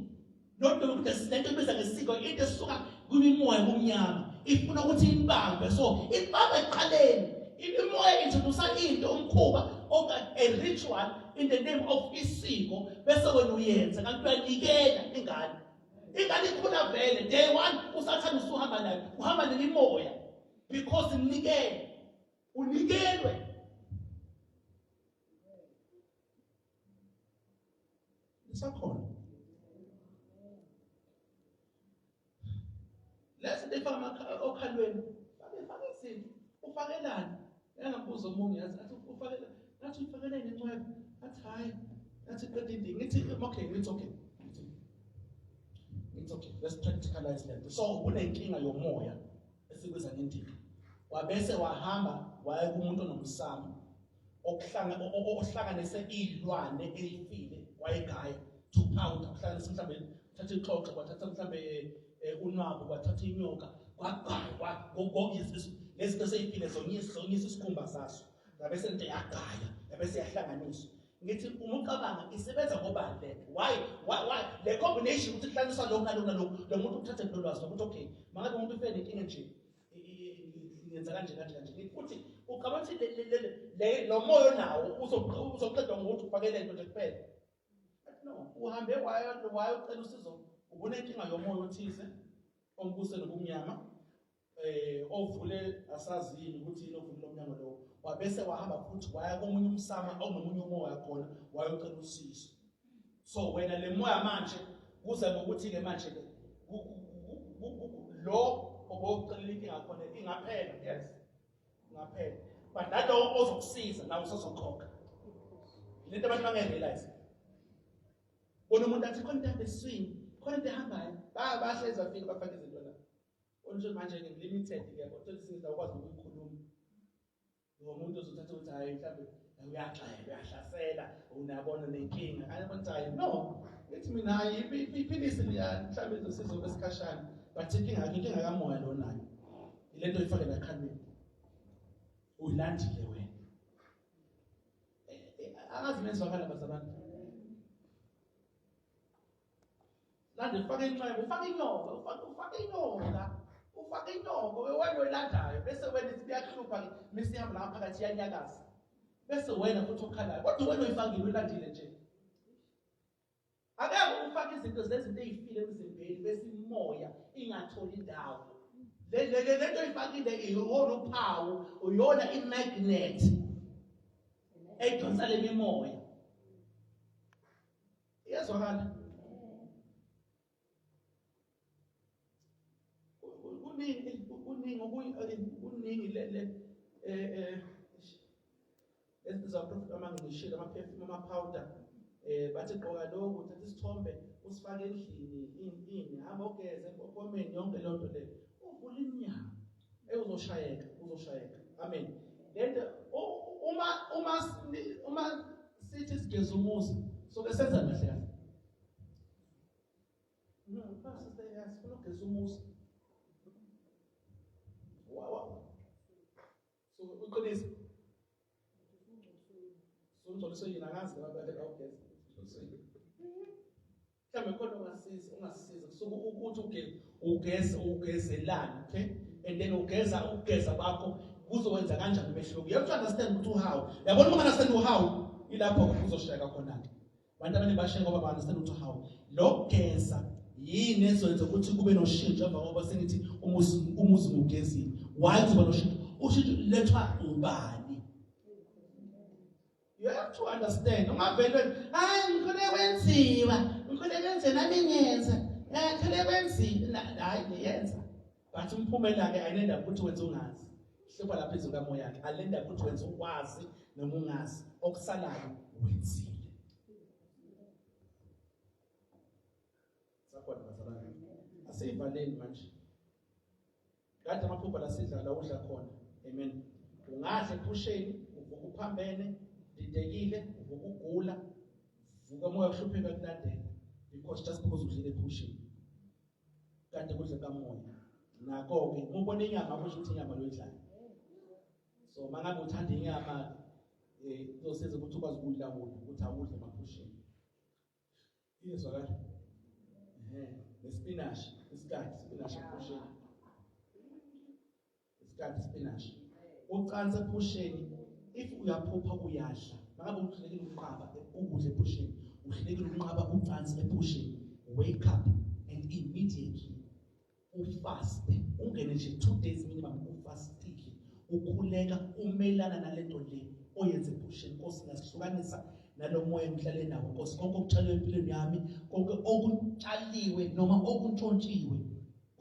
Not ukuthi lento ibiza ngesiko, into esuka kwimimoya kumnyama. Ifuna ukuthi inibambe. So, inibambe ekuqaleni. Imimoya introduce into umkhuba okanye a ritual in the name of isiko bese wena uyenza kanti uyanikela ingane. Ingane ikhula vele day one usathanda usuhamba nayo uhamba nemimoya because inikele. Unikelwe. Lisakhona. Lesi lifaka okhalweni. Fake izinto. Ufakelani? Engambuza omunye yazi athi ufakela ngathi uyifakeleni incweba. Athi hayi. Athi qeda indingi. Ngithi okay, ngithi okay. Ngithi okay, let's practicalize lento. So kunenkinga yomoya esibiza ngendika. Wabese wahamba waya kumuntu onomsamo okuhlanga ohlanganise izilwane ezifile wayegaya to powder kuhlanganisa mhlambe thatha ixoxo kwathatha mhlambe eh, unwabu kwathatha inyoka kwagaywa lezi zinto seyifile zonyisa zonyisa isikhumba saso ngabe sento yagaya yabe seyahlanganiswa ngithi uma ucabanga isebenza ngobani le why why why le combination ukuthi kuhlanganiswa lokhu nalokhu nalokhu lo muntu uthathe lolu lwazi lokuthi okay mangabe umuntu ufike nenkinga nje ngenza kanje kanje kanje futhi ucabanga ukuthi le lo moya onawo uzoqedwa ngokuthi ufake lento nje kuphela no uhambe waya wayocela usizo ubunenkinga yomoya othize ombuse nobumnyama eh ovule asazi yini ukuthi yini ovule lomnyango lowo wabese wahamba futhi waya komunye umsama onomunye umoya khona wayocela usizo so wena le moya manje kuze ngokuthi ke manje ke lo obokucelela inkinga khona ingaphela yes ingaphela but nalowo ozokusiza nawe usozokhokha lento abantu bangayirealize bona umuntu athi khona into eswini khona into ehambayo bahlezi bafike bafake izinto la onje manje ke limited ke othola izinto awukwazi ukuyikhuluma Ngomuntu ozothatha ukuthi hayi mhlawumbe uyaxela uyahlasela unabona nenkinga ayabona ukuthi hayi no ngithi mina hayi iphilisi mhlawumbe izosizo kwesikhashana but inkinga yakho inkinga kamoya lo nayo ile nto oyifake la khalweni uyilandile wena eh, eh, angazi nenzwakala bazalwane Lande ufake inxeba, ufake inyoka, ufake ufake inyoka. Ufake inyoka wena oyilandayo bese wena ithi iyakuhlupha ke mase ihamba lapha phakathi iyanyakaza. Bese wena futhi okhalayo. Kodwa wena oyifakile uyilandile nje. Akeke ufake izinto zezinto ezifile emzimbeni bese imoya ingatholi indawo. Le le le nto oyifakile iwona uphawu, uyona i-magnet edonsa le mimoya. Iyazwakala. Kuningi kuningi kuningi le le eh eh ezizaprofit ama ngishilo ama perfume ama powder eh bathi gqoka lokhu uthatha isithombe usifake endlini ini ini hamba ugeze empophomeni yonke leyo nto leyo uvula iminyango uzoshayeka uzoshayeka amen lento uma uma uma sithi sigeza umuzi soke senza kahle kahle no pastor yes sifuna ukugeza umuzi wa so uqinisa sungcoliswe yini angazi abantu abawugeza mhlawumbe khona ongasiza ungasisiza kusuke ukuthi ugeze ugeze ugezelani okay and then ugeza ukugeza kwakho kuzowenza kanjani umehluko you have to understand ukuthi uhawu yabona uma understand uhawu ilapho uzoshayeka khona-ke abantu abaningi bashaye ngoba ba-understand ukuthi uhawu lo kugeza yini ezoyenza ukuthi kube noshintsho emva kokuba sengithi umuzi umuzi ngugezile why kuzoba noshintsho ushintsho lethwa ubani You have to understand. Ungavele hayi ngikhule kwenziwa, ngikhule kwenze nami ngiyenza. Eh ngikhule kwenziwa, hayi ngiyenza. But umphumela ke ayinendaba ukuthi wenza ungazi. Hlupha lapha izwi kamoya yakhe. Alendaba ukuthi wenza ukwazi noma ungazi. Okusalayo wenzile. Sakhona bazalwane. Asivaleni manje. Kade amaphupha la sidla la udla khona. Amen. Ungadla ephusheni, uvuka uphambene, didekile, uvuka ugula, vuka moya kuhlupheka kulandela because just because udlile ephusheni. Kade kudla kamoya. Nako-ke uma ubona inyama kusho ukuthi inyama loyidlayo. So mangabe uthanda inyama eh kuzosiza ukuthi ukwazi ukuyilawula ukuthi awudle emaphusheni. Iyezwakala. Ehhe, nespinashi, isikadi spinashi ephusheni. Isikadi spinashi. Ucansi ephusheni if uyaphupha uyadla. Mangabe uhlulekile ukunqaba ukudla ephusheni, uhlulekile ukunqaba ucansi ephusheni, wake up and immediately ufaste. Ungene nje 2 days minimum ufastile. Ukhuleka umelana nalento le oyenze ephusheni. Nkosi, ngiyasihlukanisa nalo moya engihlale nawo, Nkosi. Konke okutshaliwe empilweni yami, konke okutshaliwe noma okuntshontshiwe,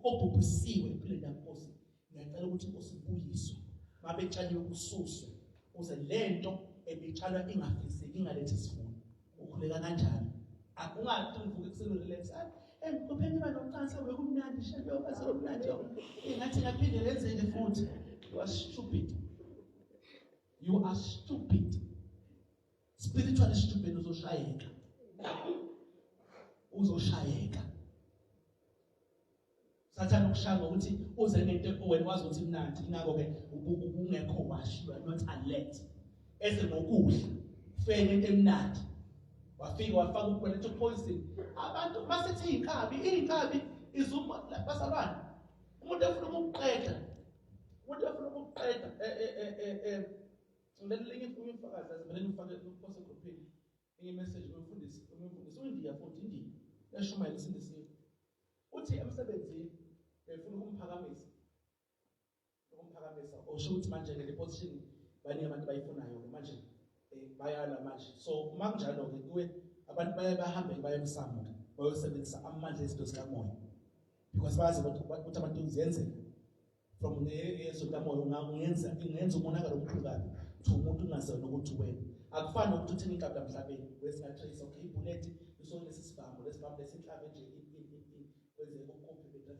obhubhisiwe empilweni yami, Nkosi, ngiyacela ukuthi, Nkosi, kubuyiswe. Mabetshaliwe kususwe, ukuze lento ebitshalwa ingafezeki, ingalethi isivuno. Ukhuleka kanjalo. Akungathi ngivuke ekuseni, relax, ngiphuphe ngiba nocansi, bekumnandi shebe, obaselomnandi, ingathi ngaphinde lenzeke futhi. You are stupid, you are stupid, spiritually stupid. Uzoshayeka, uzoshayeka. Sathane ukushaya ngokuthi uze nento wena wazi ukuthi imnandi, ingakho-ke ubungekho wash, you are not alert. Eze ngokudla, ufike nento emnandi, wafika wafaka ukuletha poison. Abantu masithi iy'nkabi, iy'nkabi izuma basalwane. Umuntu efuna ukukuqeda, umuntu efuna ukukuqeda. Ngilelinye umfakazi, azimele ngifake uphose egruphini enye message. Umfundisi uyiNdiya futhi, iNdiya eshumayela isindisiwe, uthi emsebenzini befuna ukumphakamisa, usho ukuthi manje-ke le position baningi abantu bayifunayo-ke manje, bayala manje. So uma kunjalo-ke kuwe, abantu baye bahambe baye emsamo-ke, bayosebenzisa amandla ezinto zikamoya, because bayazi ukuthi abantu ziyenzeka from ezwe likamoya. Ungenza umonakalo omkhulu kabi to umuntu ungaziwa nokuthi wena. Akufani nokuthi uthenge inkabi lamhlabeni wesingatrace, okay, ibullet isonesi sibhamu, lesibhamu lesinhlavu nje, kwenzeke ukuphi, bedrive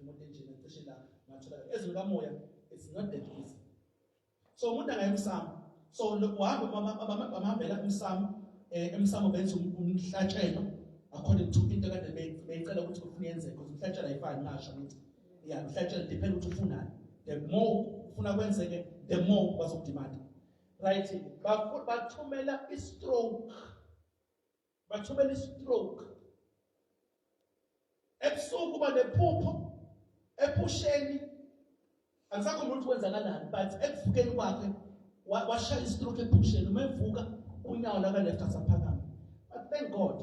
imoto enjena, cishe la ngatholakala. Ezweni kamoya it's not that easy. So umuntu angaya emsamo, so wahamba, bamhambela emsamo, emsamo benza umhlatshelo according to into kade beyicela ukuthi ufuna yenzeke, because umhlatshelo ayifani, ngasho ngithi ya, umhlatshelo depend ukuthi ufunani. The more ufuna kwenzeke, the more bazokudemand, right? Bathumela i-stroke, bathumela i-stroke ebusuku. Banephupho ephusheni, angisakhumbula ukuthi kwenzakalani, but ekuvukeni kwakhe washaya i-stroke ephusheni. Uma evuka, unyawo laka left asaphakama. But thank God,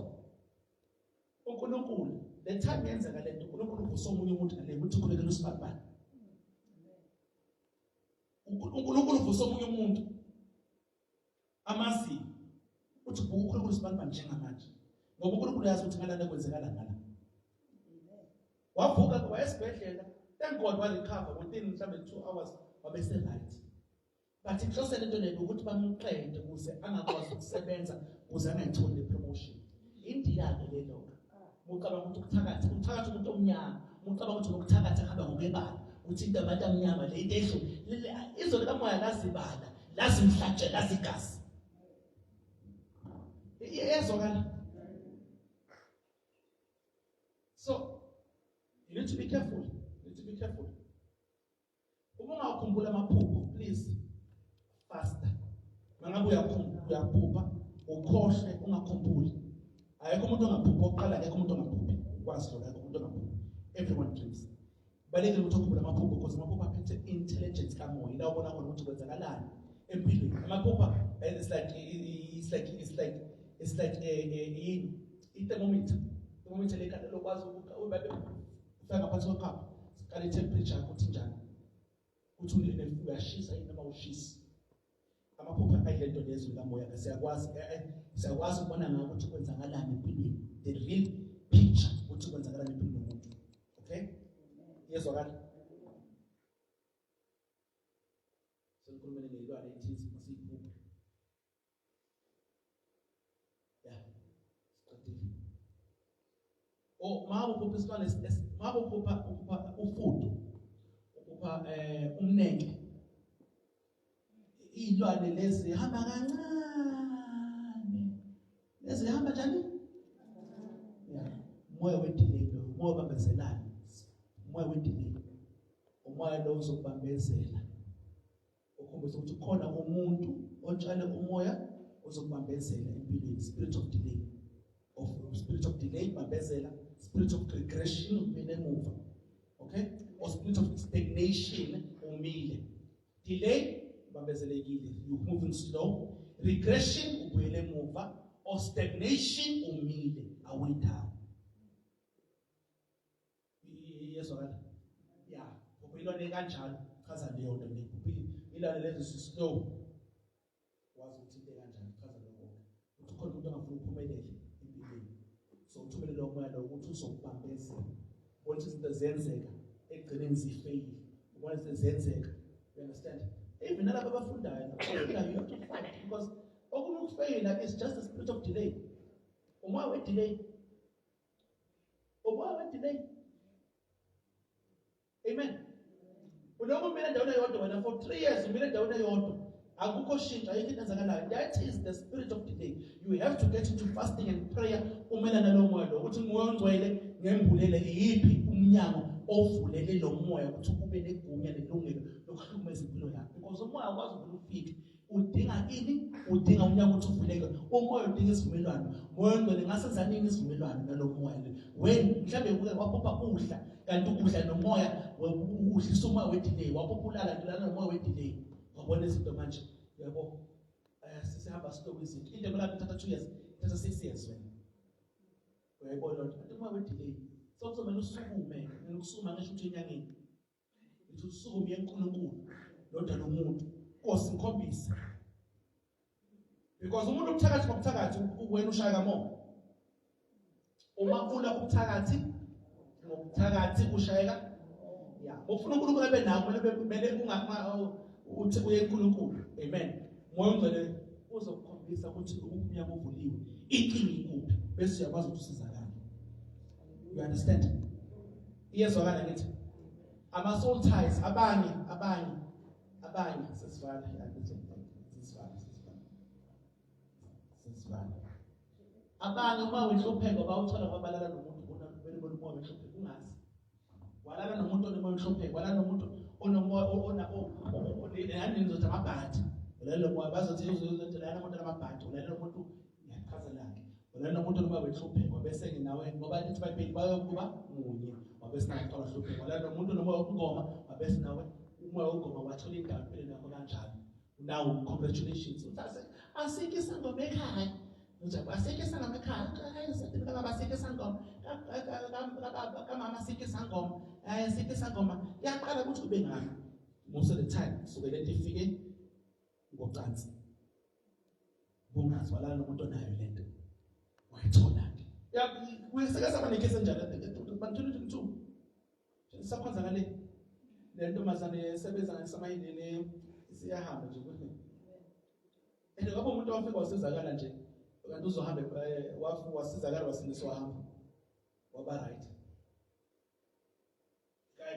uNkulunkulu, le time yenzeka lento, uNkulunkulu uvusa omunye umuntu ngale ukuthi ukhulekela usibanibani. uNkulunkulu uvusa omunye umuntu amaziyo uthi buka, uNkulunkulu sibanibani njengamanje, ngoba uNkulunkulu uyazi ukuthi ngalana kwenzekala ngala. Wavuka wayesibhedlela, thank God, wa-recover within mhlawumbe 2 hours, wabe se-right. But inhloso lento leyo ukuthi bamqede ukuze angakwazi ukusebenza, ukuze angayitholi le promotion. Indiya-ke lelo. Mucabanga ukuthi ukuthakatha, uthakatha umuntu omnyama, mucabanga ukuthi ukuthakatha kuhamba ngokwebala, ukuthi into abantu amnyama le into edlu izwe likamoya lazibala, lazimhlatshe, lazigazi. Iyezwakala. So you need to be careful, you need to be careful. Uma ungakhumbula amaphupho, please faster. Mangabe uyakhumbula, uyaphupha ukhohle, ungakhumbuli. Ayekho umuntu ongaphuphi oqala, akekho umuntu ongaphuphi, ukwazi lokho, akekho umuntu ongaphuphi, everyone dreams. Balekile ukuthi ukhumbule amaphupho, because amaphupho aphethe intelligence kamoya, ila ubona khona ukuthi kwenzakalani empilweni. Amaphupha, it's like yini, i-thermometer, thermometer lekhanda lokwazi ufika ngaphansi kwekhapha, sikale i-temperature yakho ukuthi njani, ukuthi uyashisa yini noma ushisi. Amaphupho ayilento lezwi likamoya ke, siyakwazi ukubona ngako ukuthi kwenzakalani empilweni, the real picture ukuthi kwenzakalani empilweni yomuntu. Okay, iyezwakala. Senikhulumele ngeyilwane ethize masiyiphuphe ya, siqedile. Oh, ma uphupha isilwane, ma uphupha ufudu, uphupha umnenke, iy'lwane lezi hamba kancane, lezi hamba njani ya, umoya wedelay lo, umoya obambezelayo, umoya wedelay, umoya lo uzokubambezela, ukhombisa ukuthi kukhona umuntu otshale umoya ozokubambezela empilweni. Spirit of delay, of spirit of delay, bambezela, spirit of regression, ubuyele emuva, okay, or spirit of stagnation, umile. Delay, ubambezelekile, you moving slow. Regression, ubuyele emuva, or stagnation, umile awuyindawo. Iyezwakala ya, phupha ilwane kanjalo, chaza leyo nto leyo. Ilale lezi slow. Wazi ukuthi into kanjani chaza lokho. Uthi khona umuntu ongafuni ukuphumelela empilweni. So uthumele lo moya lo ukuthi uzokubambezela. Ubona izinto ziyenzeka ekugcineni zifeyile. Ubona izinto ziyenzeka. You understand? Even nalabo abafundayo, abafundayo you have to fight because okunye ukufeyila is just a spirit of delay. Umoya we-delay. Umoya we-delay. Amen. Ulokhu umile endaweni eyodwa wena for 3 years umile endaweni eyodwa. Akukho shintsho ayikho into enzakalayo. That is the spirit of delay. You have to get into fasting and prayer umela nalowo moya lo ukuthi nguwe ongcwele ngembulele iyiphi umnyango ovulele lo moya ukuthi ube negunya nelungelo lokuhlukumeza impilo yakho because umoya akwazi ukuthi ufike udinga ini udinga umnyango ukuthi uvuleke umoya udinga isivumelwano moya ongcwele ngasenza nini isivumelwano nalo moya lo when mhlawumbe uke waphupha udla kanti ukudla nomoya udlisa umoya wedelay waphupha ulala ulala nomoya wedelay wabona izinto manje yabo eh, sisihamba sihlobo izinto into emela ithatha 2 years ithatha 6 years wena uyayibona loo nto kanti umoya wedelay so kuzomele usukume ukusukuma ngisho ukuthi enyangeni ngithi usukume uNkulunkulu lodwa lomuntu Nkosi ngikhombise because umuntu ubuthakathi ngobuthakathi wena ushaya kamoya uma ula ubuthakathi ngobuthakathi ushayeka ya ufuna uNkulunkulu abe nawe kumele kumele unga uthi uye uNkulunkulu amen moya ongcwele uzokukhombisa ukuthi umnyango uvuliwe inkinga ikuphi bese uyakwazi ukuthi usizakale you understand Iyezwakala ngithi ama soul ties abanye abanye abanye sesivala sesivala sesivala sesivala abanye uma wenhlupheko bawuthola ngoba balala nomuntu kumele bona umoya wenhlupheko ungazi walala nomuntu onomoya wenhlupheko walala nomuntu onomoya ona nani nizothi amabhadi ulala nomoya bazothi ulala nomuntu onamabhadi ulala nomuntu ngiyachazela-ke wena nomuntu noma wenhlupheko bese nginawe ngoba lithi ibhayibheli bayokuba munye wabe sinaqala hlupheko wala nomuntu noma ukungoma wabe sinawe umoya wokugoma wathola indawo empilweni yakho kanjalo now congratulations uthi asikho isangoma ekhaya uthi asikho isangoma ekhaya hayi sethi baba asikho isangoma kamama asikho isangoma hayi asikho isangoma yaqala ukuthi ube ngami most of the time suke lento ifike ngocansi bungazwalana nomuntu onayo lento wayithola ke kuyeseke saba nekhesi enjalo bantu 2022 sakhonza ngale le ntombazane esebenza ngasemayinini siyahamba nje and ngoba umuntu wafika wasizakala nje kanti uzohamba eh, wasizakala wasindiswa wahamba waba right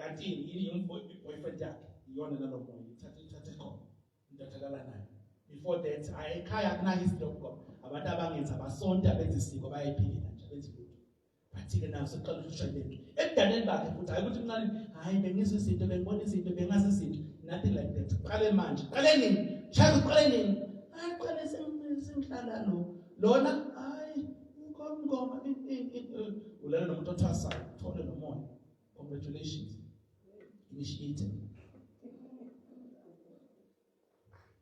kanti yini i-boyfriend yakhe iyona nalo moya ithathe ithathe khona into athalala nayo before that ekhaya akuna history of God abantu abangenza abasonta benza isiko bayayiphilela nje benza lutho but-ke nayo sekuqala ukushusha lento ebudaleni bakhe futhi hayi ukuthi mncane hayi bengizwa izinto bengibona izinto bengazi izinto nothing like that qale manje qale nini shaya uqale nini hayi qale sengihlala lo lona hayi ngoma ulala nomuntu othwasayo uthole nomoya Congratulations. Initiated.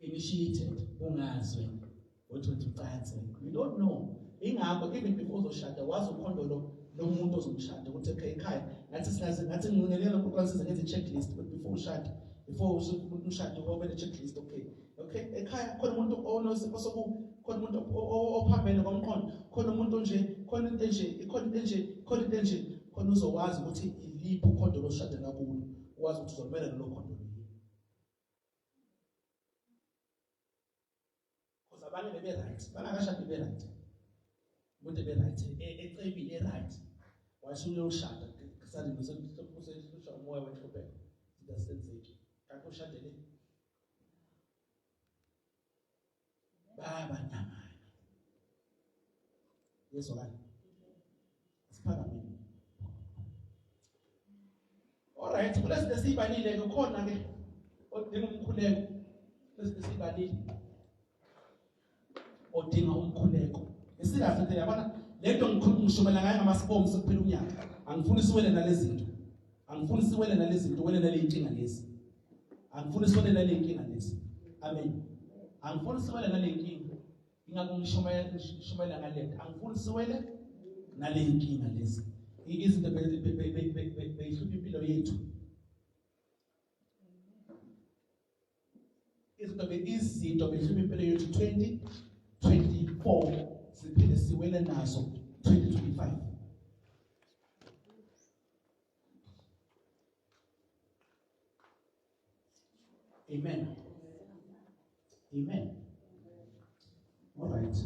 Initiated. Ungazi wena. Uthi uthi ucansi wena. You don't know. Ingakho even before uzoshada wazi ukhondolo lomuntu ozomshada ukuthi okay ekhaya ngathi singaze ngathi ngingelela ukukwanisa ngenze checklist but before ushade before umuntu ushade ube ne checklist okay okay ekhaya khona umuntu onosifo soku khona umuntu ophambene ngomqondo khona umuntu nje khona into enje ikhona into enje khona into enje khona uzowazi ukuthi iliphi ukhondo loshadela kulo wazi ukuthi uzomela lolo khondo lini because abanye bebe right bangakashadi be right umuntu ebe right e, ecebile right wasuyoshada suddenly usehlushwa umoya wenhlupheko izinto azisenzeki kanti ushadele bayabandanganya yezwakala siphakamile alright kulezi esiyibalile ke khona ke odinga umkhuleko lezi esiyibalile odinga umkhuleko isikahle nje yabona lento ngikhuluma ngishumela ngayo ngamasibomu sekuphela unyaka angifuni siwele nalezi zinto angifuni siwele nalezi zinto wele nale inkinga lezi angifuni siwele nale inkinga lezi amen angifuni siwele nale inkinga ingakho ngishumayela ngishumayela ngalento angifuni siwele nale inkinga lezi izinto beyihlupha impilo yethu Izinto izinto behlupha impilo yethu 2024 siphinde siwele nazo 2025. Amen. Amen. All right.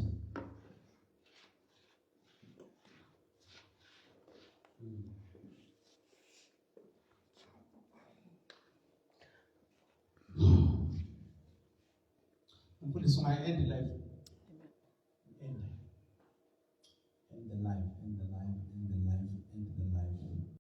Mfundisi ungayi-end live.